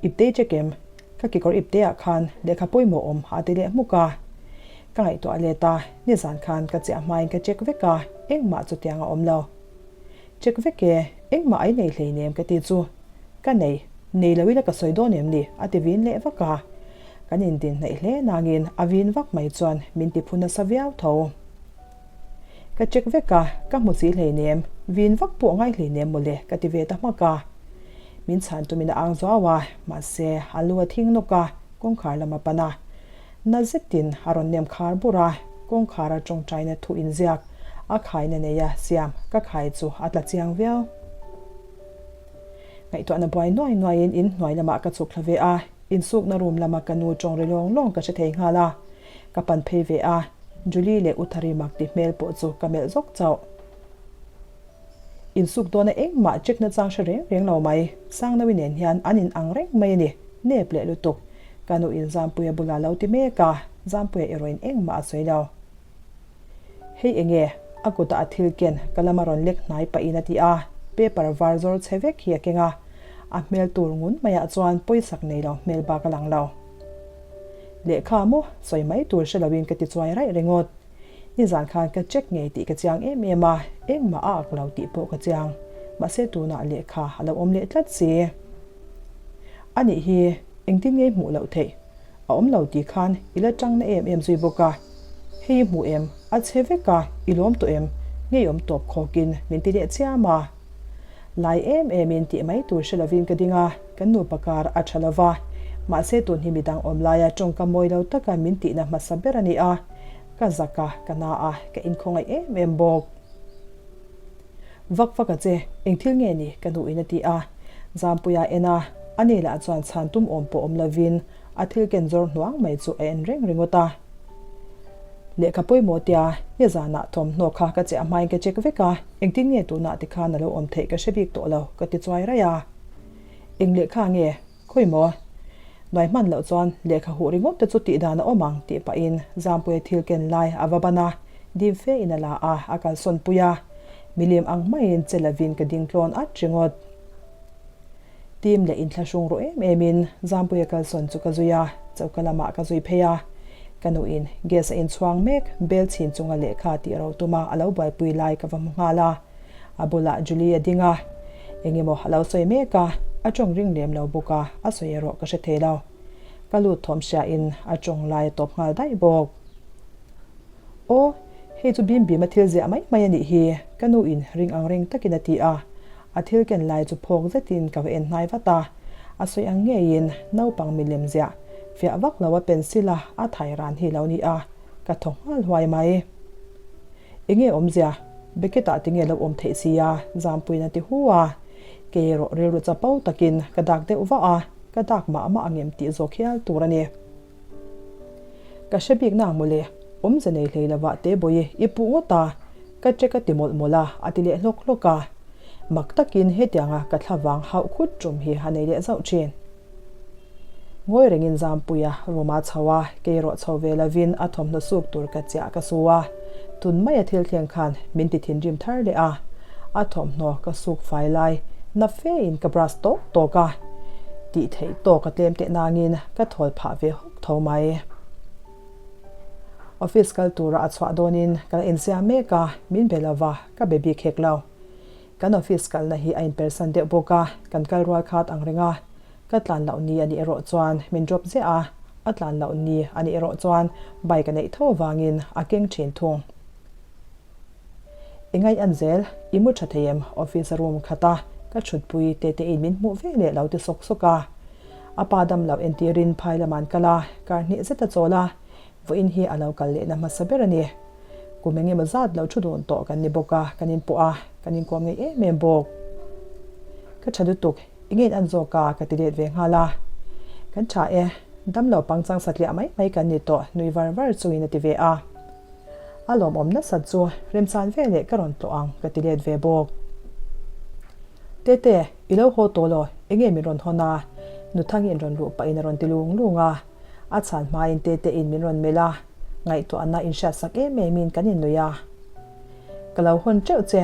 Iptei check em? Ka kekawr ipteah khan lehkha pawimawh awm a ti leh hmuk a. Ka ngaihtuah let a, nizan khan ka chiah hmain ka check vek a, engmah chutiang a awm lo. Check vek e, engmah ai nei hleinem ka ti chu. Ka nei, nei lo ila ka sawi dawn em ni? a ti vin leh vak a. Kan indin hnaih hle nangin a vin vak mai chuan min ti phu nasa viau tho. Ka check vek a, ka hmu si hleinem, vin vak pawh ngai hleinem mawle ka ti ve ta hmak a. Min chhan tumin a ang zuau a, mahse a lu a thing nawk a, kawngkhar lam a pan a. Na zetin a rawn nem khar bur a, kawngkhar a tawngtaina thu inziak a khaina nei a siam ka khai chu a tla chiang viau. Ngaihtuahna buai nuai nuaiin in hnuai lamah ka chhuk thla ve a, insukna room lama ka nu tawng ri lawng lawng ka hre thei nghal a. Ka pan phei ve a, Julie leh Uthari mak ti hmel pawh chu ka melh zawk chauh. Insuk dawna engmah check na chang hre reng reng lo mai. Sangnawi nen hian an in ang reng mai a ni, nep leh lutuk. Ka nu in Zampuia bulah lo ti mek a, Zampuia erawhin engmah a sawi lo. Hei enge? A kutah a thil ken ka lama rawn lek hnai pahin a ti a, paper var zawr chhe vek hi a keng a, a hmel tur ngun maiah chuan pawisak nei lo hmel bak a lang lo. Lehkha maw? Sawi mai tur hre loin ka ti chuai raih ringawt. Nizan khan ka check ngei tih ka chiang em em a, engmah a ak lo tih pawh ka chiang. Mahse tunah lehkha a lo awm leh tlat si. A nih hi, engtin ngei hmuh loh theih? A awm lo tih khan i la tang na em em zui bawk a. Hei i hmuh em? A chhe vek a, i lawm tawh em? Ngeiawm tawp khawkin min ti leh chiam a. Lai em emin tih mai tur hre lovin ka ding a, kan nupa kar a tha lova. Mahse tun hi midang awm laia tawngka mawi lo taka min tihna hmasa ber a ni a, ka zak a, ka na a, ka inkhawngaih em em bawk. Vak vak a che, eng thil nge ni? ka nuin a ti a. Zampuia en a, ani lah chuan chhan tum awm pawh awm lovin a thil ken zawr hnuang mai chu a en reng ringawt a. Lehkha pawimawh tia nizanah thawmhnaw kha ka chiah hmain ka check vek a, engtin nge tunah tikhan a lo awm theih ka hre bik tawh lo ka ti chuai raih a. Eng lehkha nge? Khawi maw? Nuai hman loh chuan lehkha huh ringawt te chu tih dan a awm ang tih pahin Zampuia thil ken lai a va ban a, dim fe in a la a, a kalsawn pui a. Milim ang maiin che lovin ka ding tlawn at ringawt. Tim leh inthlahrung rawh em em in Zampuia kalsawn chu ka zui a, choka lamah ka zui phei a. Ka nuin gas a inchhuang mek, bel chhin chunga lehkha tih ro tuma a lo buaipui lai ka va hmu nghal a. A bulah Julie a ding a, eng emaw a lo sawi mek a, a tawng ring lem lo bawk a, a sawi erawh ka hre thei lo. Ka lut thawm hriain a tawng lai a tawp nghal daih bawk. Aw, hei chu bim bim a thil ziah mai mai a nih hi, ka nu in ring ang reng takin a ti a. A thil ken lai chu phawk zetin ka va en hnai vat a, a sawi ang ngeiin naupang milem ziah fiah vak lo a pencil a a thai ran hi lo ni a, ka thaw nghal huai mai. Enge awmzia? Beckett ah tinge lo awm theih si a? Zampuiin a ti hu a. Kei erawh rilru chapo takin ka dak deuh vah a, ka dak mah mah angem tih zawk hial tur a ni. Ka hre bik nang mawle, awmze nei hlei lovah te bawi i puh ngawt a, ka check a ti mawlh mawlh a, a ti leh hlawk hlawk a. Mak takin hetianga ka thla vang hauh khut tum hi a nei leh zauh thin. Ngawi rengin Zampuia room a chho a, kei erawh chho ve lovin a thawmhnaw suk tur ka chiah ka su a. Tun maia thil thleng khan min ti thinrim thar leh a, a thawmhnaw ka suk fai lai na fe in ka brush tawk tawk a, tih theih tawk a tlem teh nangin ka thawl phah ve hawk tho mai. Office kal tura a chhuah dawnin ka la insiam mek a, min be lova ka be bik hek lo. Kan office kalna hi a inpersan deuh bawk a, kan kal rual khat ang reng a, ka tlan loh ni a nih erawh chuan min drop ziah a, a tlan loh ni a nih erawh chuan bike a neih tho avangin a keng thin thung. I ngaih an zel, i mu tha thei em? Office a room khat a, ka thutpui te te in min hmuh ve leh lo ti sawk sawk a. A pa dam loh entirin phai lamah an kal a, kar hnih zet a chawl a, vawiin hi a lo kal lehna hmasa ber a ni. Kum eng emaw zat lo thu dun tawh kan ni bawk a, kan inpawh a, kan inkawm ngei em em bawk. Ka tha lutuk, i ngei an zawk a, ka ti let ve nghal a. Kan tha e, dam lo pangchang satliah mai mai kan ni tawh nui var var chungin a ti ve a. A lawmawm nasat chu remchan veleh ka rawn tlawh ang ka ti let ve bawk. Tete, i lo haw tawh law, enge min rawn hawn a? Nuthangi'n rawn luh pahin a rawn ti lung lung a. A chhan hmain Tetein min rawn melh a, ngaihtuahna inhriatsak em emin kan innuih a. Ka lo hawn teuh che,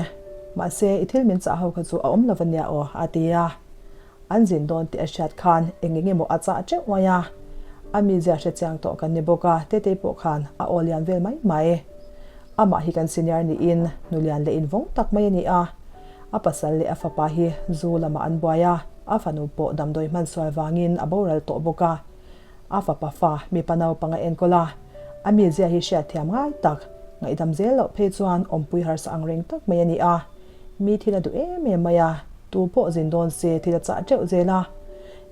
mahse i thil min chah ho kha chu a awm lo ania aw, a ti a. An zin dawn tih a hriat khan eng eng emaw a chah teuh mai a. A mizia hre chiang tawh kan ni bawk a, Tetei pawh khan a aw lian vel mai mai. Amah hi kan senior niin nu lian leh invawng tak mai a ni a. A pasal leh a fapa hi zu lamah an buai a, a fanu pawh damdawi hman sual vangin a boral tawh bawk a. A fapa fa mipa naupang a enkawl a, a mizia hi hriatthiam ngai tak, ngaihdam zel loh phei chuan awmpui harsa ang reng tak mai a ni a. Mi thil a duh em em mai a, tu pawh zin dawn se thil a chah teuh zel a.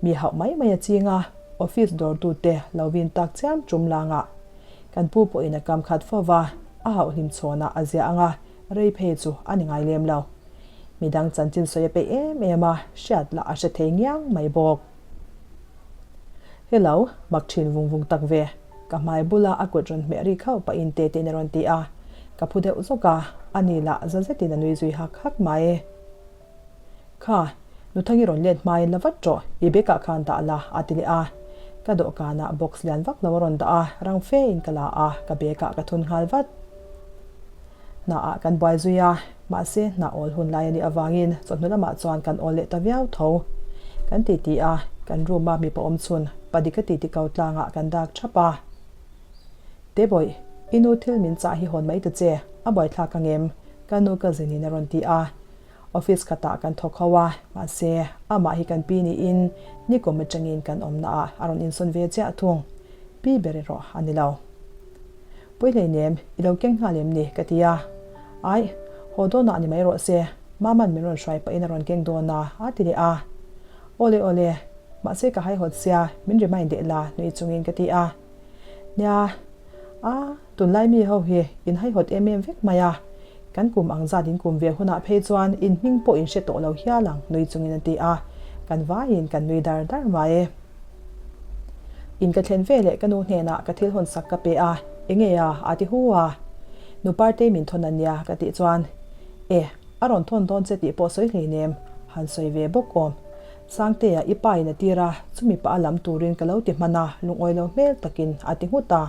Mi hauh mai mai a ching a, office dawrtute lo vin tak chiam tum langah. Kan pu pawhin a kam khat fo va, a hauh hlim chhawnah a zia ang a, rei phei chu a ni ngai lem lo. Midang chanchin sawi a peih em em a, hriat lah a hre thei ngiang mai bawk. Hello, mak thin vung vung tak ve. Ka hmai bula a kut rawn hmeh ri khauh pahin Tetein a rawn ti a. Ka phu deuh zawk a, ani lah za zetin a nui zui hak hak mai. Kha, Nuthangi rawn let hmain la vat rawh, i bag ah khan dah la, a ti leh a. Ka dawhkanah box lian vak lo a rawn dah a, rang fe in ka la a, ka bag ah ka thun nghal vat. Hna ah kan buai zui a, mahse hna awl hun lai a nih avangin chawhnu lamah chuan kan awl leh ta viau tho. Kan ti ti a, kan room a mipa awm chhun Padika titi ko tlangah kan dak thap a. Tebawih, i nu thil min chah hi hawn mai ta che, a buaithlak ang em? Ka nu ka zin in a rawn ti a. Office khatah kan thawk ho a, mahse amah hi kan pi niin nikum atangin kan awmna ah a rawn insawn ve chiah thung. Pi ber erawh a ni lo. Pawi hleinem, i lo keng nghal em ni? ka ti a. Aih, haw dawnah ni mai rawh se, Maman min rawn hruai pahin a rawn keng dawn a, a ti leh a. Awle awle, mahse ka haihawt sia, min remind leh la, nui chungin ka ti a. Nia, a, tunlai mi ho hi in haihawt em em vek mai a, kan kum ang zat in kum ve hunah phei chuan in hming pawh in hre tawh lo hial ang, nui chungin a ti a, kan vaiin kan nui dar dar mai. In ka thlen ve leh ka nu hnenah ka thil hawn sak ka pe a, enge a, a ti hu a. Nu Partei min thawn a nia ka tih chuan, E, a rawn thawn dawn che tih pawh sawi hleinem, han sawi ve bawk awm. Sangtea i pa in a tir a, chumi pah a lam turin ka lo ti hman a, lungawi lo hmel takin a ti nghut a.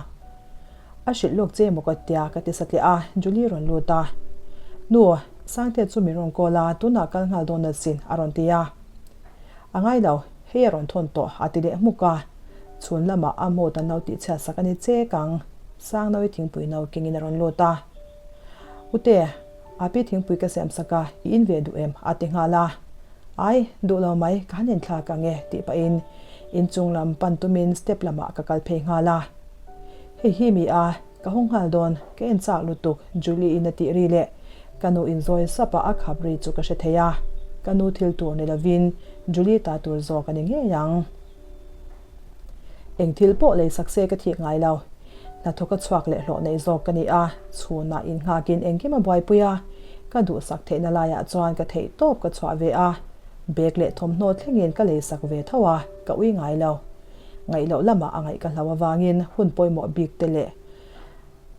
A hrilh lawk che emaw ka tia ka ti satliah a, Julie rawn lut a. Nu, Sangtea chu min rawn call a, tunah kal nghal dawn asin a rawn ti a. A ngai lo, hei a rawn thawn tawh a ti leh hmuk a. Chhun lamah a mood an lo tihchhiat sak a ni chek ang. Sangnawi thingpui no kengin a rawn lut a. Ute, Api thingpui ka siam sak a, i in ve duh em? a ti nghal a. Ai, duh lo mai, ka han inthlak ang e, tih pahin inchung lam pan tumin step lamah ka kal phei nghal a. Hei hi mi a, ka hawng nghal dawn, ka en chak lutuk, Julie in a tih ri leh ka nu in zawi sap a a khap ri chu ka hre thei a, ka nu thil tur ni lovin Julie ta tur zawk a ni ngei ang. Eng thil pawh lei sak se ka thik ngai lo, hnathawk a chhuak leh hlawh nei zawk ka ni a, chhunah innghakin engkim a buaipui a, ka duhsak theihna laiah chuan ka theih tawp ka chhuah ve a, bag leh thawmhnaw thlengin ka lei sak ve tho a, ka ui ngai lo. Ngaih loh lamah a ngaih ka hlau avangin hun pawimawh bik te leh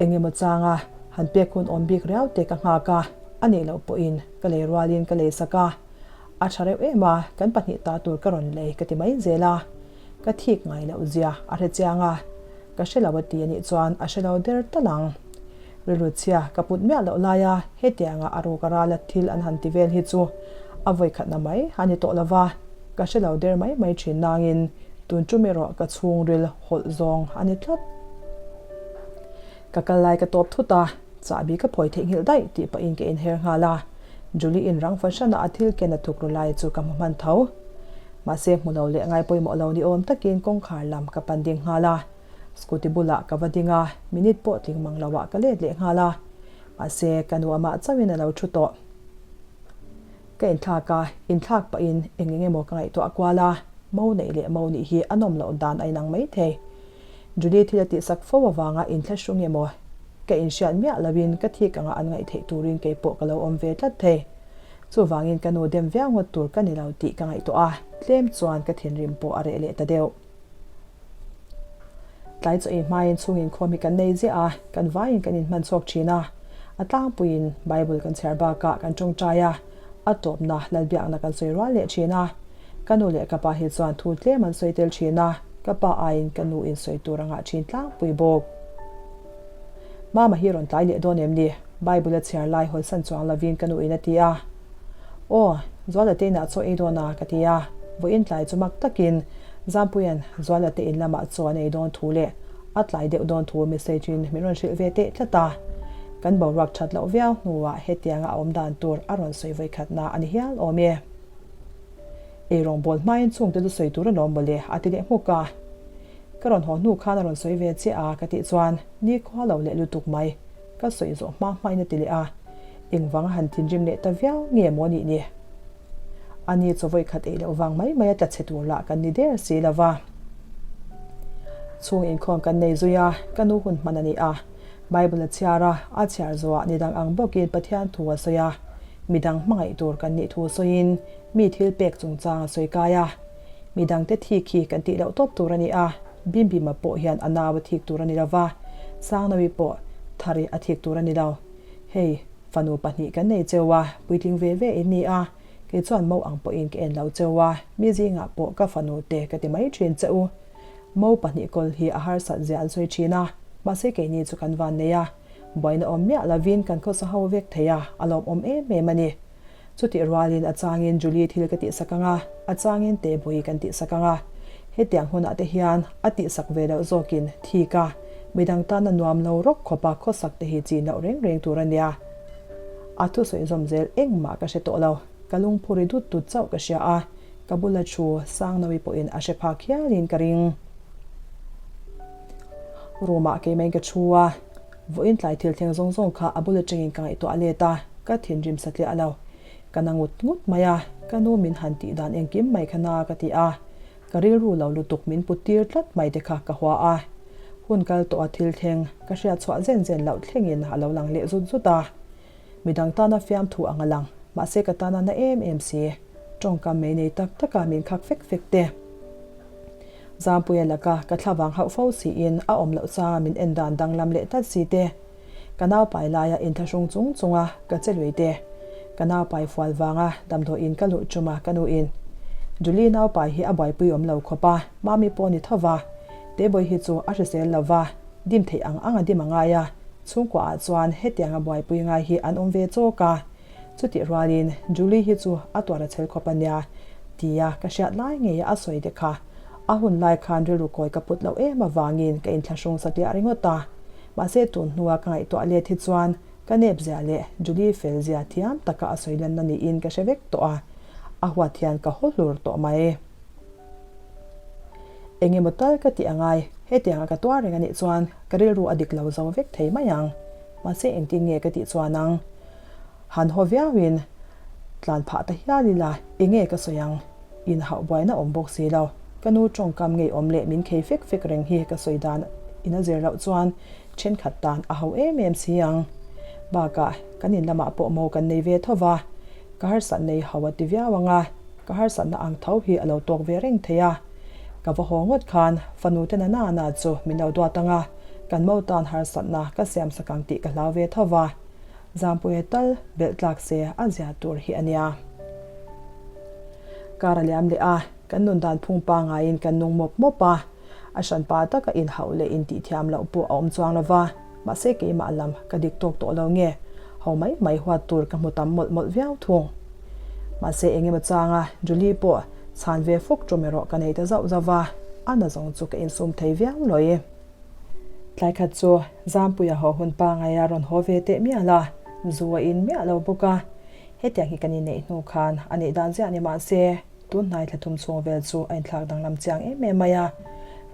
eng emaw changa han pek hun awm bik riau te ka nghak a, a nih loh pawhin ka lei rualin ka lei sak a, a tha reuh em a, kan pahnih ta tur ka rawn lei ka ti mai zel a, ka thik ngai loh zia a hre chiang a, ka hre lo a ti a nih chuan a hre lo der tal ang. Rilru chhia ka put miah loh laia hetianga a ruk a rala thil an han ti vel hi chu a vawikhatna mai a ni tawh lova, ka hre lo der mai mai thin nangin tun tum erawh ka chhungril hawlh zawng a ni tlat. Ka kal lai ka tawp thut a, chahbi ka phawi theihnghilh daih tih pahin ka inher nghal a, Julie in rang fahran a a thil ken a thuk ru lai chu ka hmu hman tho. Mahse hmu lo leh ngai pawimawh lo ni awm takin kawngkhar lam ka pan ding nghal a. Scooty bulah ka va ding a, minute pawh tling mang lo ah ka let leh nghal a. Mahse, ka nu amah chauhin a lo thu tawh. Ka inthlak a, inthlak pahin eng eng emaw ka ngaihtuah kual a, mo neih leh mo nih hi a nawm loh dan a inang mai thei. Julie thil a tihsak fo avanga inthlahrung emaw ka inhriat miah loin ka thik anga an ngaih theih turin keipawh ka lo awm ve tlat thei. Chuvangin ka nu dem viau ngawt tur ka ni lo tih ka ngaihtuah a, tlem chuan ka thinrim pawh a reh leh ta deuh. Tlai chaw ei hmain chhung inkhawm hi kan nei ziah a, kan vaiin kan inhman chhuak thin a. A tlangpuiin Bible kan chhiar bakah kan tawngtai a, a tawpna Lalbiakna kan sawi rual leh thin a. Ka nu leh ka pa hi chuan thu tlem an sawi tel thin a, ka pa aiin ka nu in sawi tur a ngah thin tlangpui bawk. Mama hi rawn tlai leh dawn em ni? Bible a chhiar lai hawlsan chuang lovin ka nu in a ti a. Aw, Zuala te inah chaw ei dawn a, ka ti a. Vawiin tlai chu mak takin Zampuia'n Zuala te in lamah chaw an ei dawn thu leh a tlai deuh dawn thu message in min rawn hrilh ve teh tlat a. Kan boruak that loh viau hnuah hetianga a awm dan tur a rawn sawi vawikhatna a ni hial awm e. Ei rawngbâwl hmain chungte chu sawi tur alawm mawle, a ti leh hmuk a. Ka rawn haw hnu khan a rawn sawi ve chiah a, ka tih chuan nikhua lo leh lutuk mai. Ka sawi zawh hma hmain a ti leh a, engvang a han thinrim leh ta viau nge maw nih ni? A ni chaw vawi khat ei loh vang mai mai a tla chhe tur lah kan ni der si lo va. Chhung inkhawm kan nei zui a, ka nu hun hman a ni a. Bible a chhiar a, a chhiar zawhah ni dang ang bawkin Pathian thu a sawi a. Midang hmangaih tur kan nih thu sawiin mi thil pek chungchang a sawi kai a. Midangte thik hi kan tih loh tawp tur a ni a, Bimbima pawh hian a nau a thik tur a ni lo va, Sangnawi pawh Thari a thik tur a ni lo. Hei, fanu pahnih kan nei cheu a, puitling ve ve in ni a. Kei chuan mo ang pawhin ka en lo cheu a, mi zingah pawh ka fanu te ka ti mai thin che u. Mo pahnih kawl hi a harsat zia an sawi thin a, mahse keini chu kan van nei a, buaina awm miah lovin kan khawsa ho vek thei a, a lawmawm em em a ni. Chutih rualin a changin Julie thil ka tihsak ang a, a changin Tebui kan tihsak ang a. Hetiang hunah te hian a tihsak ve loh zawkin thik a, midang tana nuam lo rawk khawpa khawsak te hi chin loh reng reng tur a nia. A thusawi zawm zel engmah ka hre tawh lo, ka lungphu ri dut dut chauh ka hria a, ka bula thu Sangnawi pawhin a hre phak hialin ka ring. Room-ah keimah in ka thu a. Vawiin tlai thil thleng zawng zawng kha a bul atangin ka ngaihtuah let a, ka thinrim satliah lo. Ka na ngut ngut mai a, ka nu min han tih dan engkim mai kha na ka ti a, ka rilru lo lutuk min put tir tlat mai te kha ka hua a. Hun kal tawh a thil thleng ka hriat chhuah zen zen loh thlengin a lo lang leh zut zut a. Midang tana fiamthu ang a lang, mahse ka tana na em em si. Tawngkam mei nei tak taka min khak fek fek te. Zampuia laka ka thlavang hauh fo siin a awm loh changa min en dan danglam leh tlat si te, ka naupai laia inthlahrung chung chunga ka che lui te, ka naupai fual vanga damdawiin ka luh chuma ka nuin Julie naupai hi a buaipui awm lo khawp a, Mami pawh ni tho va, Tebawii hi chu a hrisel lo va, dim theih ang ang a dim a ngai a, chhungkuaah chuan hetianga buaipui ngai hi an awm ve chawk a. Chutih rualin Julie hi chu a tuar a chhel khawp a nia, tia ka hriat lai ngeia a sawi te kha. A hun lai khan rilru kawi ka put loh em avangin ka inthlahrung satliah ringawt a. Mahse tun hnua ka ngaihtuah let hi chuan ka nep zia leh Julie fel zia thiam taka a sawi lanna niin ka hre vek tawh a, a huat hian ka haw hlur tawh mai. Eng emaw tal ka tih angai, hetianga ka tuar reng anih chuan ka rilru a dik lo zo vek thei mai ang. Mahse engtin nge ka tih chuan ang? Han haw viauin tlan phah ta hial ila enge ka sawi ang? In hauh buaina awm bawk si lo. Ka nu tawngkam ngei awm leh min khei fek fek reng hi ka sawi dan in a zir loh chuan thenkhat tan a ho em em si ang. Bakah kan in lamah pawh mo kan nei ve tho va, ka harsat nei ho a ti viau ang a, ka harsatna ang tho hi a lo tawk ve reng thei a. Ka va haw ngawt khan fanu te na na na chu min lo duat ang a, kan mo tan harsatna ka siamsak ang tih ka hlau ve tho va. Zampuia tal belh tlak se a zia tur hi a nia. Kar a liam leh a, kan nun dan phung pangaiin kan nung mawp mawp a, a hranpa taka inhauh leh intihthiam loh pawh a awm chuang lo va, mahse keimah lam ka dik tawk tawh lo nge, ho mai mai huat tur ka hmu tam mawlh mawlh viau thung. Mahse engemaw changa Julie pawh chhan ve fawk ṭawm erawh ka nei ta zauh zauh va, a na zawng chu ka insum thei viau lawi. Tlai khat chu Zampuia haw hun pangai a rawn haw ve teh mial a, zu a in miah lo bawk a. Hetiang hi kan inneih hnu khan a neih dan ziah ni mah se, tun hnai thla thum chhung vel chu a inthlak danglam chiang em em mai a.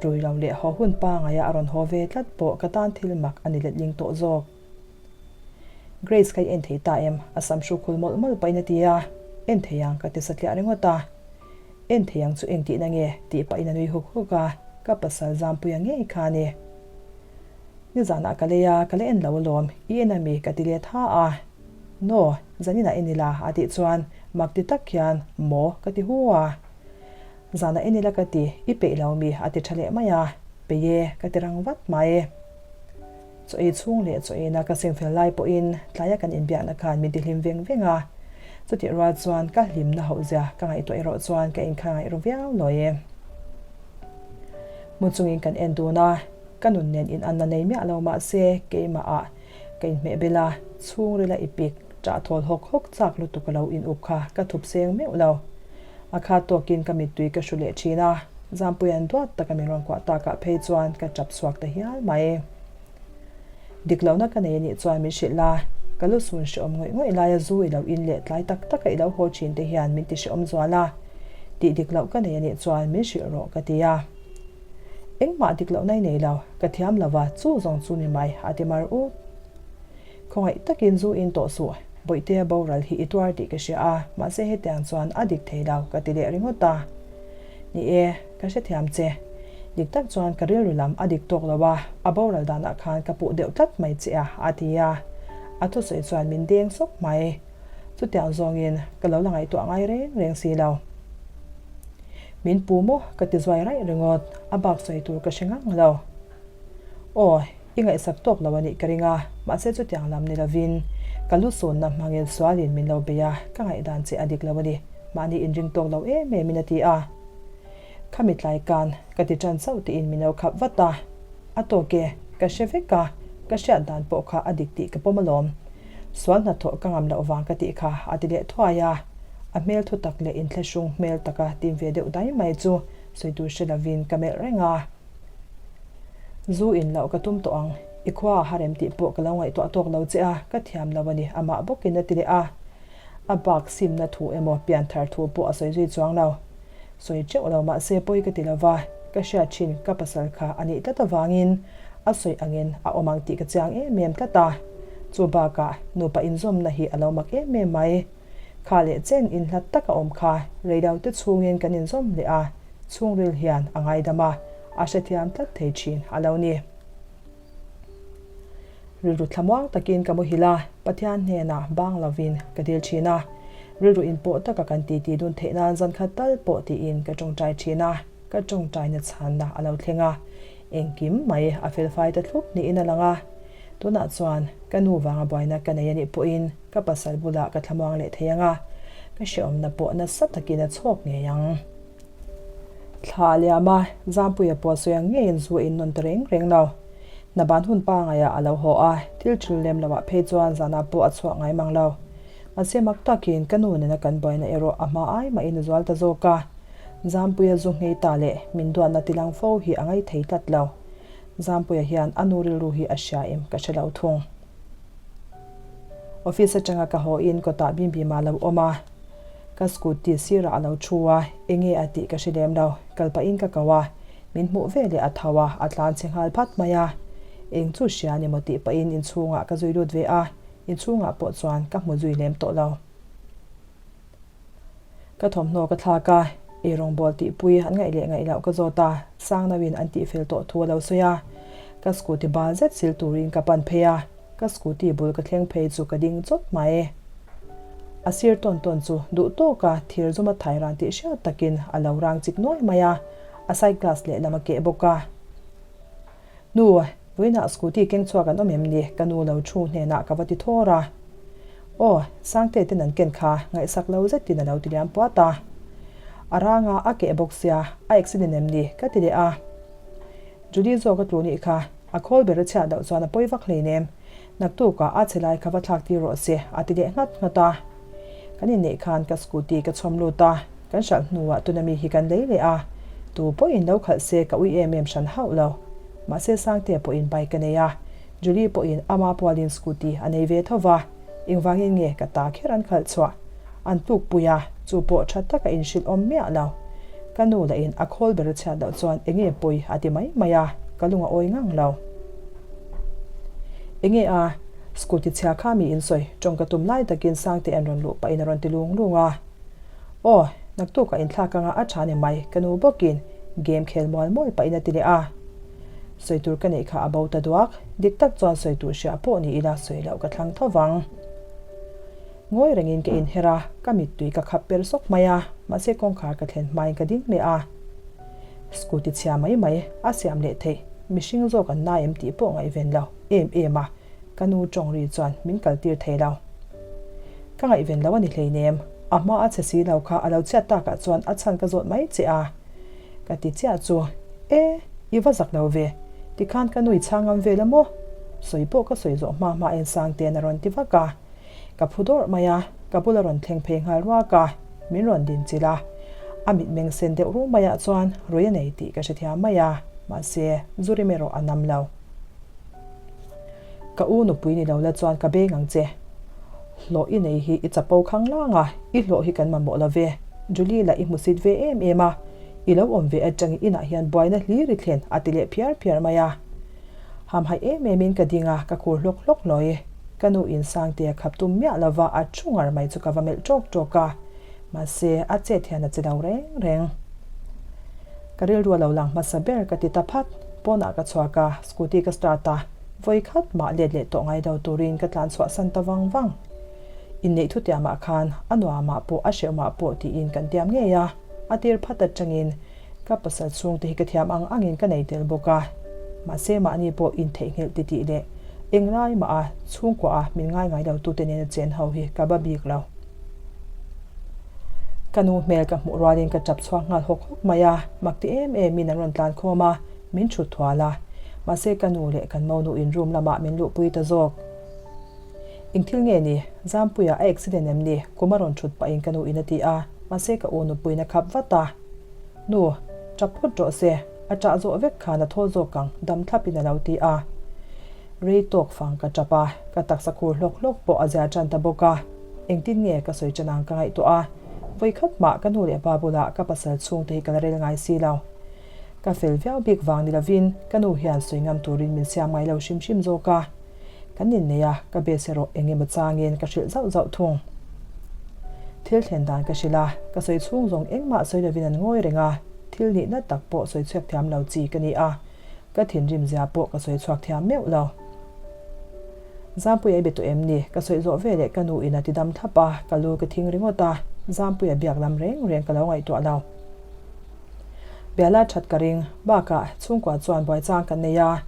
Rui lo leh haw hun pangaia a rawn haw ve tlat pawh ka tan thil mak a ni letling tawh zawk. Grace kha i en thei ta em? A sam hru khul mawlh mawlh pahin a ti a, En thei ang ka ti satliah ringawt a. En thei ang chu eng tihna nge? tih pahin a nui huk huk a, ka pasal Zampuia ngei kha a ni. Nizanah ka lei a, ka la en lo alawm, i en ami? ka ti let ha a. No, zaninah en ila a tih chuan mak ti tak hian maw ka ti hu a. Zanah en ila ka ti, i peih lo mi? a ti tha leh mai a, peih e ka ti rang vat mai. Chaw ei chhung leh chaw eina ka sengfel lai pawhin tlaia kan inbiakna khan min tihlim veng veng a, chutih rual chuan ka hlimna hauh zia ka ngaihtuah erawh chuan ka inkha ngaih ru viau lawi e. Mu chungin kan en dun a, ka nun nen inanna nei miah lo mah se keimahah ka inhmeh bel a, chhungrila i pik ṭah thawl hawk hawk chak lutuk a lo in up kha ka thup seng meuh lo. A kha tawkin ka mittui ka hru leh ṭhin a, Zampuia'n duat taka min rawn kuah takah phei chuan ka ṭap chhuak ta hial mai. Dik lohna ka nei anih chuan min hrilh la, ka lu sun hrehawm ngawih ngawih laia zu i lo in leh tlai tak taka i lo haw ṭhin te hian min ti hrehawm zual a, tih dik loh ka nei anih chuan min hrilh rawh ka ti a. Engmah dik lohna i nei lo, ka thiam lo va, chu zawng chu ni mai, a ti mar ut. Khawngaih takin zu in tawh suh, Bawihtea boral hi i tuar tih ka hria a, mahse hetiang chuan a dik thei lo ka ti leh ringawt a. Ni e, ka hrethiam che. Dik tak chuan ka rilru lam a dik tawk lo a, a boral danah khan ka puh deuh tlat mai che a, a ti a. A thusawi chuan min deng sawp mai. Chutiang zawngin ka lo la ngaihtuah ngai reng reng si lo. Min pu maw? ka ti zuai raih ringawt, a bak sawi tur ka hre ngang lo. Aw, i ngaihsak tawk lo a nih ka ring a, mahse chutiang lam ni lovin. Ka lu sunna hmangin sualin min lo bei a, ka ngaihdan che a dik lo a ni, mahni inring tawk lo em emin a ti a. Khami tlai kan ka ti ṭan chauh tiin min lo khap vat a. A tawk e, ka hre vek a, ka hriat dan pawh kha a dik tih ka pawm alawm. Sual hnathawh ka ngam loh vang ka tih kha a ti leh thuai a. A hmel thu tak leh inthlahrung hmel taka tim ve deuh dai mai chu sawi tur hre lovin ka melh reng a. Zu in loh ka tum tawh ang, i khua a harem tih pawh ka lo ngaihtuah tawk lo che a, ka thiam lo a ni, amah bawkin a ti leh a. A bak simna thu emaw pianthar thu pawh a sawi zui chuang lo. Sawi teuh lo mahse pawi ka ti lo va, ka hriat thin ka pasal kha a nih tlat avangin a sawi angin a awm ang tih ka chiang em em tlat a. Chu bakah nupa inzawmna hi a lo mak em em mai. Kha leh chen inhlat tak a awm kha reilote chhungin kan inzawm leh a, chhungril hian a ngaidam a, a hrethiam tlat thei thin a lo ni. Rilru thlamuang takin ka muhil a, Pathian hnenah bang lovin ka dil thin a. Rilru inpawh taka kan titi dun theih nan zan khat tal pawh tiin ka tawngtai thin a, ka tawngtaina chhanna a lo thleng a. Engkim mai a felfai ta thlup niin a lang a. Tunah chuan ka nu vanga buaina ka nei a nih pawhin ka pasal bulah ka thlamuang leh thei ang a, ka hrehawmna pawh nasa takin a chhawk ngei ang. Thla a liam a, Zampuia pawh sawi ang ngeiin zu a innawn ta reng reng lo. Hna ban hun pangaiah a lo haw a, thil thil lem loah phei chuan zanah pawh a chhuak ngai mang lo. Mahse mak takin ka nu nena kan buaina erawh a hma ai mahin a zual ta zawk a. Zampuia zu nghei ta leh min duatna tilang fo hi a ngai thei tlat lo. Zampuia hian a nu rilru hi a hria em ka hre lo thung. Office atanga ka haw in kawtah Bimbim a lo awm a, ka scooty sirah a lo thu a, enge a tih ka hre lem lo, kal pahin ka ko a, min hmuh ve leh a tho a, a tlan chhe nghal phat mai a, eng chu hria ni maw tih pahin inchhungah ka zui lut ve a, inchhungah pawh chuan ka hmu zui lem tawh lo. Ka thawmhnaw ka thlak a, eirawngbawl tihpui an ngaih leh ngaih loh ka zawt a, Sangnauin an tihfel tawh thu a lo sawi a. Ka scooty bal zet sil turin ka pan phei a, ka scooty bul ka thleng phei chu ka ding chawt mai. A sir tawn tawn chu duh tawka thir zum a thai ran tih hriat takin a lo rang chik nuai mai a, a side glass lehlam a keh bawk a. Nu, vawiinah scooty keng chhuak an awm em ni? Ka nu lo thu hnenah ka va ti thawr a. Aw, Sangte ten an ken kha ngaihsak lo zetin a lo ti liam puat a. A ranga a keh bawk sia, a accident em ni? Ka ti leh a. Julie zawk a tlu nih kha, a khawl ber a chhiat loh chuan a pawi vak hleinem. Naktukah a che lai kha va thlak tir rawh se, a ti leh nghat nghat a. Kan inneih khan ka scooty ka chhawm lut a. Kan hralh hnuah tuna mi hi kan lei leh a, tu pawhin lo khalh se ka ui em em hran hauh lo. Mahse Sangtea pawhin bike a nei a, Julie pawhin ama pualin scooty a nei ve tho va, engvangin nge ka ta kher an khalh chhuah? An tlukpui a, chu pawh tha taka inhrilh awm miah lo. Ka nu lahin a khawl ber a chhiat loh chuan enge pawi a ti mai mai a, ka lung a awi ngang lo. Enge a, scooty chhia kha mi insawi tawng ka tum lai takin Sangte an rawn luh pahin a rawn ti lung lung a. Aw, naktuk a inthlak anga a tha ni mai, ka nu bawkin game khel mual mual pahin a ti leh a. Sawi tur ka neih kha a bo ta duak, dik tak chuan sawi tur hria pawh ni ila sawi loh ka thlang tho vang. Ngawi rengin ka inher a, ka mittui ka khap per sawk mai a, mahse kawngkhar ka thlen hmain ka ding leh a. Scooty chhia mai mai a siam leh theih, mihring zawk an nai em tih pawh ngaihven lo em em a. Ka nu tawng ri chuan min kal tir thei lo. Ka ngaihven lo a ni hleinem, a hma a chhe si lo kha a lo chhiat takah chuan a chhan ka zawt mai che a. Ka ti chiah chu, E, i va zak lo ve, tikhan ka nui chhang ngam vel a maw? Sawi pawh ka sawi zawh hma hma ensang ten a rawn ti vak a. Ka phu dawrh mai a, ka bula rawn thleng phei nghal ruak a, min rawn din chilh a. A mitmeng sen deuh rum maiah chuan rui a nei tih ka hrethiam mai a, mahse, zu rim erawh a nam lo. Ka u nupui ni lo la chuan ka beng ang che. Hlawh i nei hi i chapo khang lang a, i hlawh hi kan mamawh lo ve. Julie lah i hmusit ve em em a, i lo awm ve atang i inah hian buaina hlir i thlen a ti leh phiar phiar mai a. Hamhaih em em in ka ding a, ka khur hlawk hlawk hlawi. Ka nu in Sangtea khap tum miah lova a thu ngar mai chu ka va melh tawk tawk a, mahse a chet hian a che lo reng reng. Ka rilru a lo lang hmasa ber ka ti ta phat. Pawnah ka chhuak a, scooty ka start a, vawi khat mah let leh tawh ngai lo turin ka tlan chhuah san ta vang vang. Inneih thu tiamah khan a nuamah pawh a hrehawmah pawh tiin kan tiam ngei a, a tir phat atangin ka pasal chhungte hi ka thiam ang angin ka nei tel bawk a. Mahse mahni pawh intheihnghilh titih leh Englai mah a chhungkua a min ngai ngai lo tute nena chen ho hi ka ba bik lo. Ka nu hmel ka hmuh rualin ka tap chhuak nghal hawk hawk mai a, mak ti em emin an rawn tlan khawm a, min thut thual a. Mahse ka nu leh kan monu in room lamah min luhpui ta zawk. Eng thil nge ni? Zampuia a accident em ni? Kum a rawn thut pahin ka nu in a ti a, mahse ka u nupuiin a khap vat a. Nu, tap phawt rawh se, a ṭah zawh vek khan a thawl zawk ang, dam thlapin a lo ti a. Rei tawk fang ka ṭap a, ka taksa khur hlawk hlawk pawh a zia ṭan ta bawk a. Engtin nge ka sawi ṭan ang ka ngaihtuah a, vawikhat mah ka nu leh pa bulah ka pasal chhungte hi ka la rel ngai si lo. Ka fel viau bik vang ni lovin ka nu hian sawi ngam turin min siam ngai lo hrim hrim zawk a. Kan innei a, ka bes erawh eng emaw changin ka hrilh zauh zauh thung. Thil thlen dan ka hrilh a, ka sawi chhung zawng engmah sawi lovin an ngawi reng a, thil nihna tak pawh sawi chhuak thiam lo chi ka ni a, ka thinrim zia pawh ka sawi chhuak thiam meuh lo. Zampuia i be tawh em ni? Ka sawi zawh veleh ka nu in a ti dam thlap a, ka lu ka thing ringawt a, Zampuia biak lam reng reng ka lo ngaihtuah lo. Biala that ka ring. Bakah, chhungkua chuan buaichang kan nei a,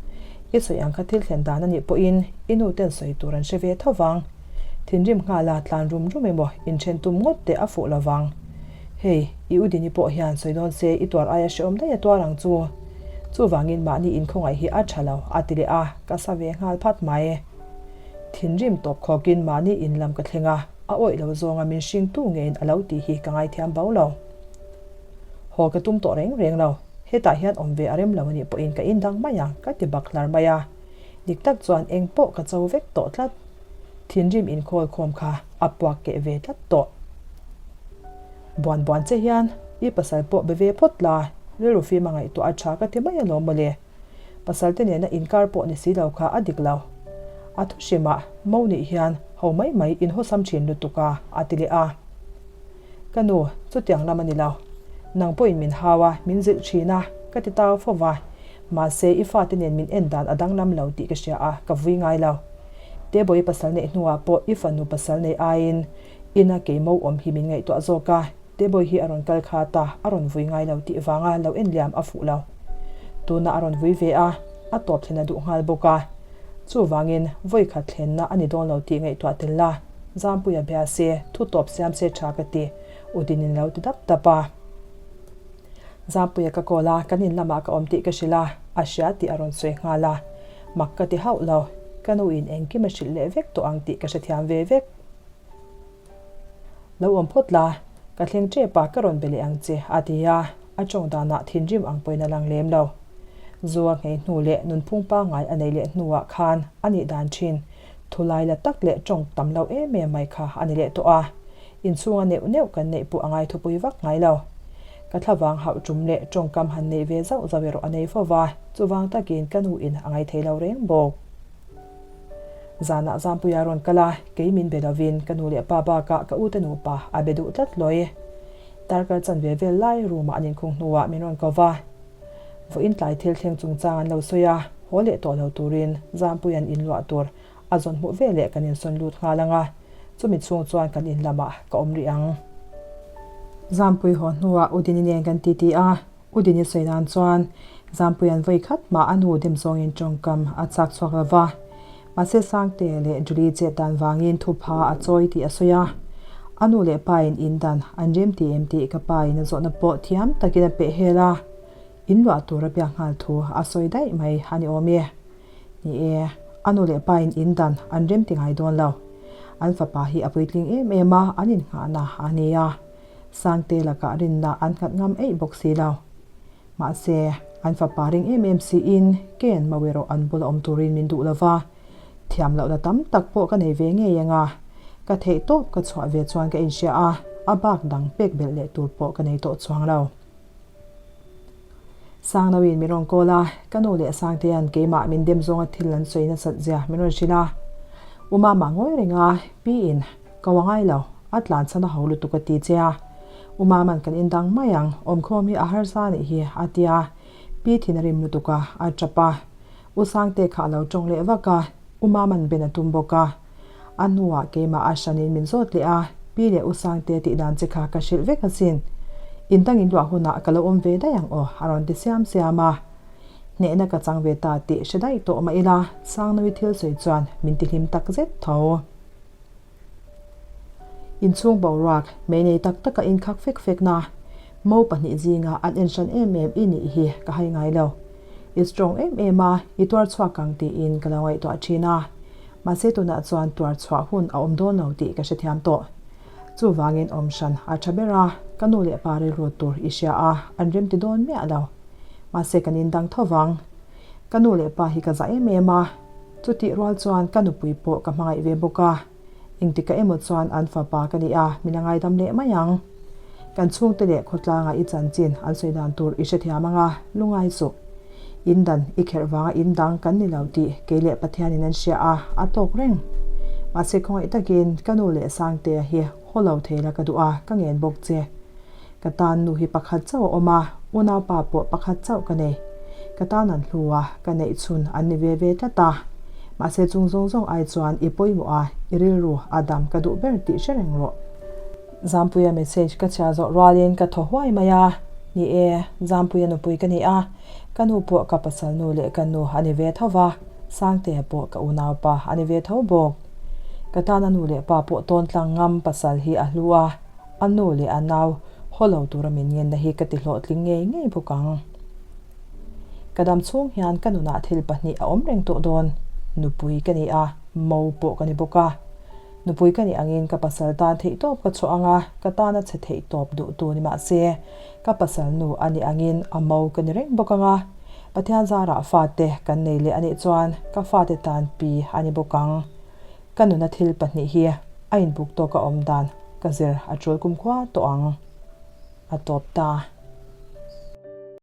i sawi ang kha thil thlen dan a nih pawhin i nu ten sawi tur an hre ve tho vang. Thinrim nghala tlan rum rum emaw inthen tum ngawt teh a fuh lo vang. Hei, i u Dini pawh hian sawi dawn se i tuar aia hrehawm daih a tuar ang chu. Chuvangin mahni inkhawngaih hi a tha lo, a ti leh a, ka sa ve nghal phat mai. Thinrim tawp khawkin mahni in lam ka thleng a, a awih lo zawnga min hringtu ngeiin a lo tih hi ka ngaithiam bo lo. Haw ka tum tawh reng reng lo, hetah hian awm ve a rem lo anih pawhin ka indang mai ang ka ti bak hlar mai a. Dik tak chuan eng pawh ka cho vek tawh tlat. Thinrim inkhawl khawm kha a puak keh ve tlat tawh. Buan buan che hian i pasal pawh be ve phawt la, rilru fim a ngaihtuah a tha ka ti mai alawm mawle. Pasal te nena inkar pawh ni si lo kha a dik lo. A thu hrimah mo nih hian ho mai mai inhawsam thin lutuk a, a ti leh a. Ka nu, chutiang lam a ni lo. Nang pawhin min hau a, min zilh thin a, ka ti tau fo va. Mahse, i fate nen min en dan a danglam lo tih ka hria a, ka vui ngai lo. Tebawi pasal neih hnuah pawh i fanu pasal nei aiin ina kei mo awm hi min ngaihtuah zawk a, Tebawi hi a rawn kal khat a, a rawn vui ngai lo tih vanga lo en liam a fuh lo. Tunah a rawn vui ve a, a tawp thlen a duh nghal bawk a. Chuvangin, vawi khat thlenna a ni dawn lo tih ngaihtuah tel la. Zampuia bia se, thu tawp siam se tha ka ti, U Dinin lo ti dap dap a. Zampuia ka call a, kan in lamah ka awm tih ka hrilh a, a hria tih a rawn sawi nghal a. Mak ka ti hauh lo, ka nu in engkim a hrilh leh vek tawh ang tih ka hrethiam ve vek. Lo awm phawt la, ka thleng tep a, ka rawn be leh ang che, a ti a, a tawng danah thinrim ang pawhin a lang lem lo. Zua nghei hnu leh nunphung pangngai a neih leh hnuah khan a nih dan thin Thulai la tak leh tawng tam lo em em mai kha a ni leh tawh a, inchhunga neuh neuh kan neih pawh a ngai thupui vak ngai lo. Ka thlavang hauh tum leh tawngkam han neih ve zauh zauh erawh a nei fo va, chuvang takin ka nu in a ngai thei lo reng bawk. Zanah Zampuia rawn kal a, kei min be lovin ka nu leh pa bakah ka ute nupa a be duh tlat lawi. Darkar chanve vel lai room ah an inkhung hnuah min rawn ko va. Vawiin tlai thil thleng chungchang an lo sawi a, haw leh tawh lo turin Zampuia'n inluah tur a zawn hmuh veleh kan insawn lut nghal ang a, chumi chhung chuan kan in lamah ka awm rih ang. Zampui haw hnuah U Dini nen kan titi a, U Dini sawi nan chuan Zampuia'n vawi khat mah a nu dem zawngin tawngkam a chak chhuak lo va, mahse Sangte leh Julie chet dan vangin thupha a chawi tih a sawi a, a nu leh pain in dan an rem ti em tih ka pain a zawhna pawh thiam takin a peh hel a. In luah tur a biak nghal thu a sawi daih mai a ni awm e. Ni e, a nu leh pa in in dan an rem ti ngai dawn lo. An fapa hi a puitling em em a, an innghahna a ni a. Sangte lakah rinna an nghat ngam eih bawk si lo. Mahse, an fapa ring em em siin Ken mau erawh an bula awm turin min duh lo va. Thiam lohna tam tak pawh ka nei ve ngei ang a, ka theih tawp ka chhuah ve chuan ka inhria a, a bak dang pek belh leh tur pawh ka nei tawh chuang lo. Sangnoin min rawn call a, ka nu leh Sangtea'n keimah min dem zawnga thil an sawi nasat zia min rawn hrilh a. U Mama ngawi reng a, Piin, ko a ngai lo, a tlan chhan a ho lutuk a ti che a. U Mama'n kan indang mai ang, awmkhawm hi a harsa anih hi a ti a. Pi thin a rim lutuk a, a tap a. U Sangte kha a lo tawng leh vak a, U Mama'n ben a tum bawk a. A hnuah keimah a hranin min zawt leh a, Pi leh U Sangte tih dan che kha ka hrilh vek asin. Indangin luah hunah ka lo awm ve daih ang aw, a rawn ti siam siam a. Hnehna ka chang ve ta tih hre daih tawh mah ila, Sangnawi thil sawi chuan min tihlim tak zet tho. Inchhung boruak, mei nei tak taka inkhak fek fekna, mo pahnih zinga an en hran em em i nih hi ka hai ngai lo. I strong em em a, i tuar chhuak ang tiin ka lo ngaihtuah thin a. Mahse tunah chuan tuar chhuah hun a awm dawn lo tih ka hrethiam tawh. Chuvangin awm hran a tha ber a, ka nu leh pa rilru tur i hria a, an remti dawn miah lo. Mahse kan indang tho vang. Ka nu leh pa hi ka zah em em a, chutih rual chuan ka nupui pawh ka hmangaih ve bawk a, engtikah emaw chuan an fapa ka ni a, min a ngaidam leh mai ang. Kan chhungte leh khawtlanga i chanchin an sawi dan tur i hrethiam ang a, lungai suh. In dan i kherh vanga in dang kan ni lo tih kei leh Pathianin an hria a, a tawk reng. Mahse khawngaih takin ka nu leh Sangtea hi haw lo thei la ka duh a, ka ngen bawk che. Ka tan nu hi pakhat chauh a awm a, unaupa pawh pakhat chauh ka nei. Ka tan an hlu a, ka neih chhun an ni ve ve tlat a. Mahse chung zawng zawng ai chuan i pawimawh a, i rilru a dam ka duh ber tih hre reng rawh. Zampuia message ka chhiar zawh rualin ka thaw huai mai a, Ni e, Zampuia nupui ka ni a, ka nu pawh ka pasal nu leh ka nu a ni ve tho va, Sangtea pawh ka unaupa a ni ve tho bawk. Ka tan a nu leh pa pawh tawn tlang ngam pasal hi a hlu a, A nu leh a nau haw lo tura min ngenna hi ka ti hlawhtling ngei ngei bawk ang. Ka dam chhung hian ka nunah thil pahnih a awm reng tawh dawn, nupui ka ni a, mo pawh ka ni bawk a. Nupui ka nih angin ka pasal tan theihtawp ka chhuah ang a, ka tana chhe theihtawp duhtu ni mah se, ka pasal nu a nih angin a mo ka ni reng bawk ang a. Pathian zarah fate kan nei leh a nih chuan ka fate tan pi a ni bawk ang. Ka nuna thil pahnih hi a inbuk tawk a awm dan ka zir a tul kumkhua tawh ang. A tawp ta.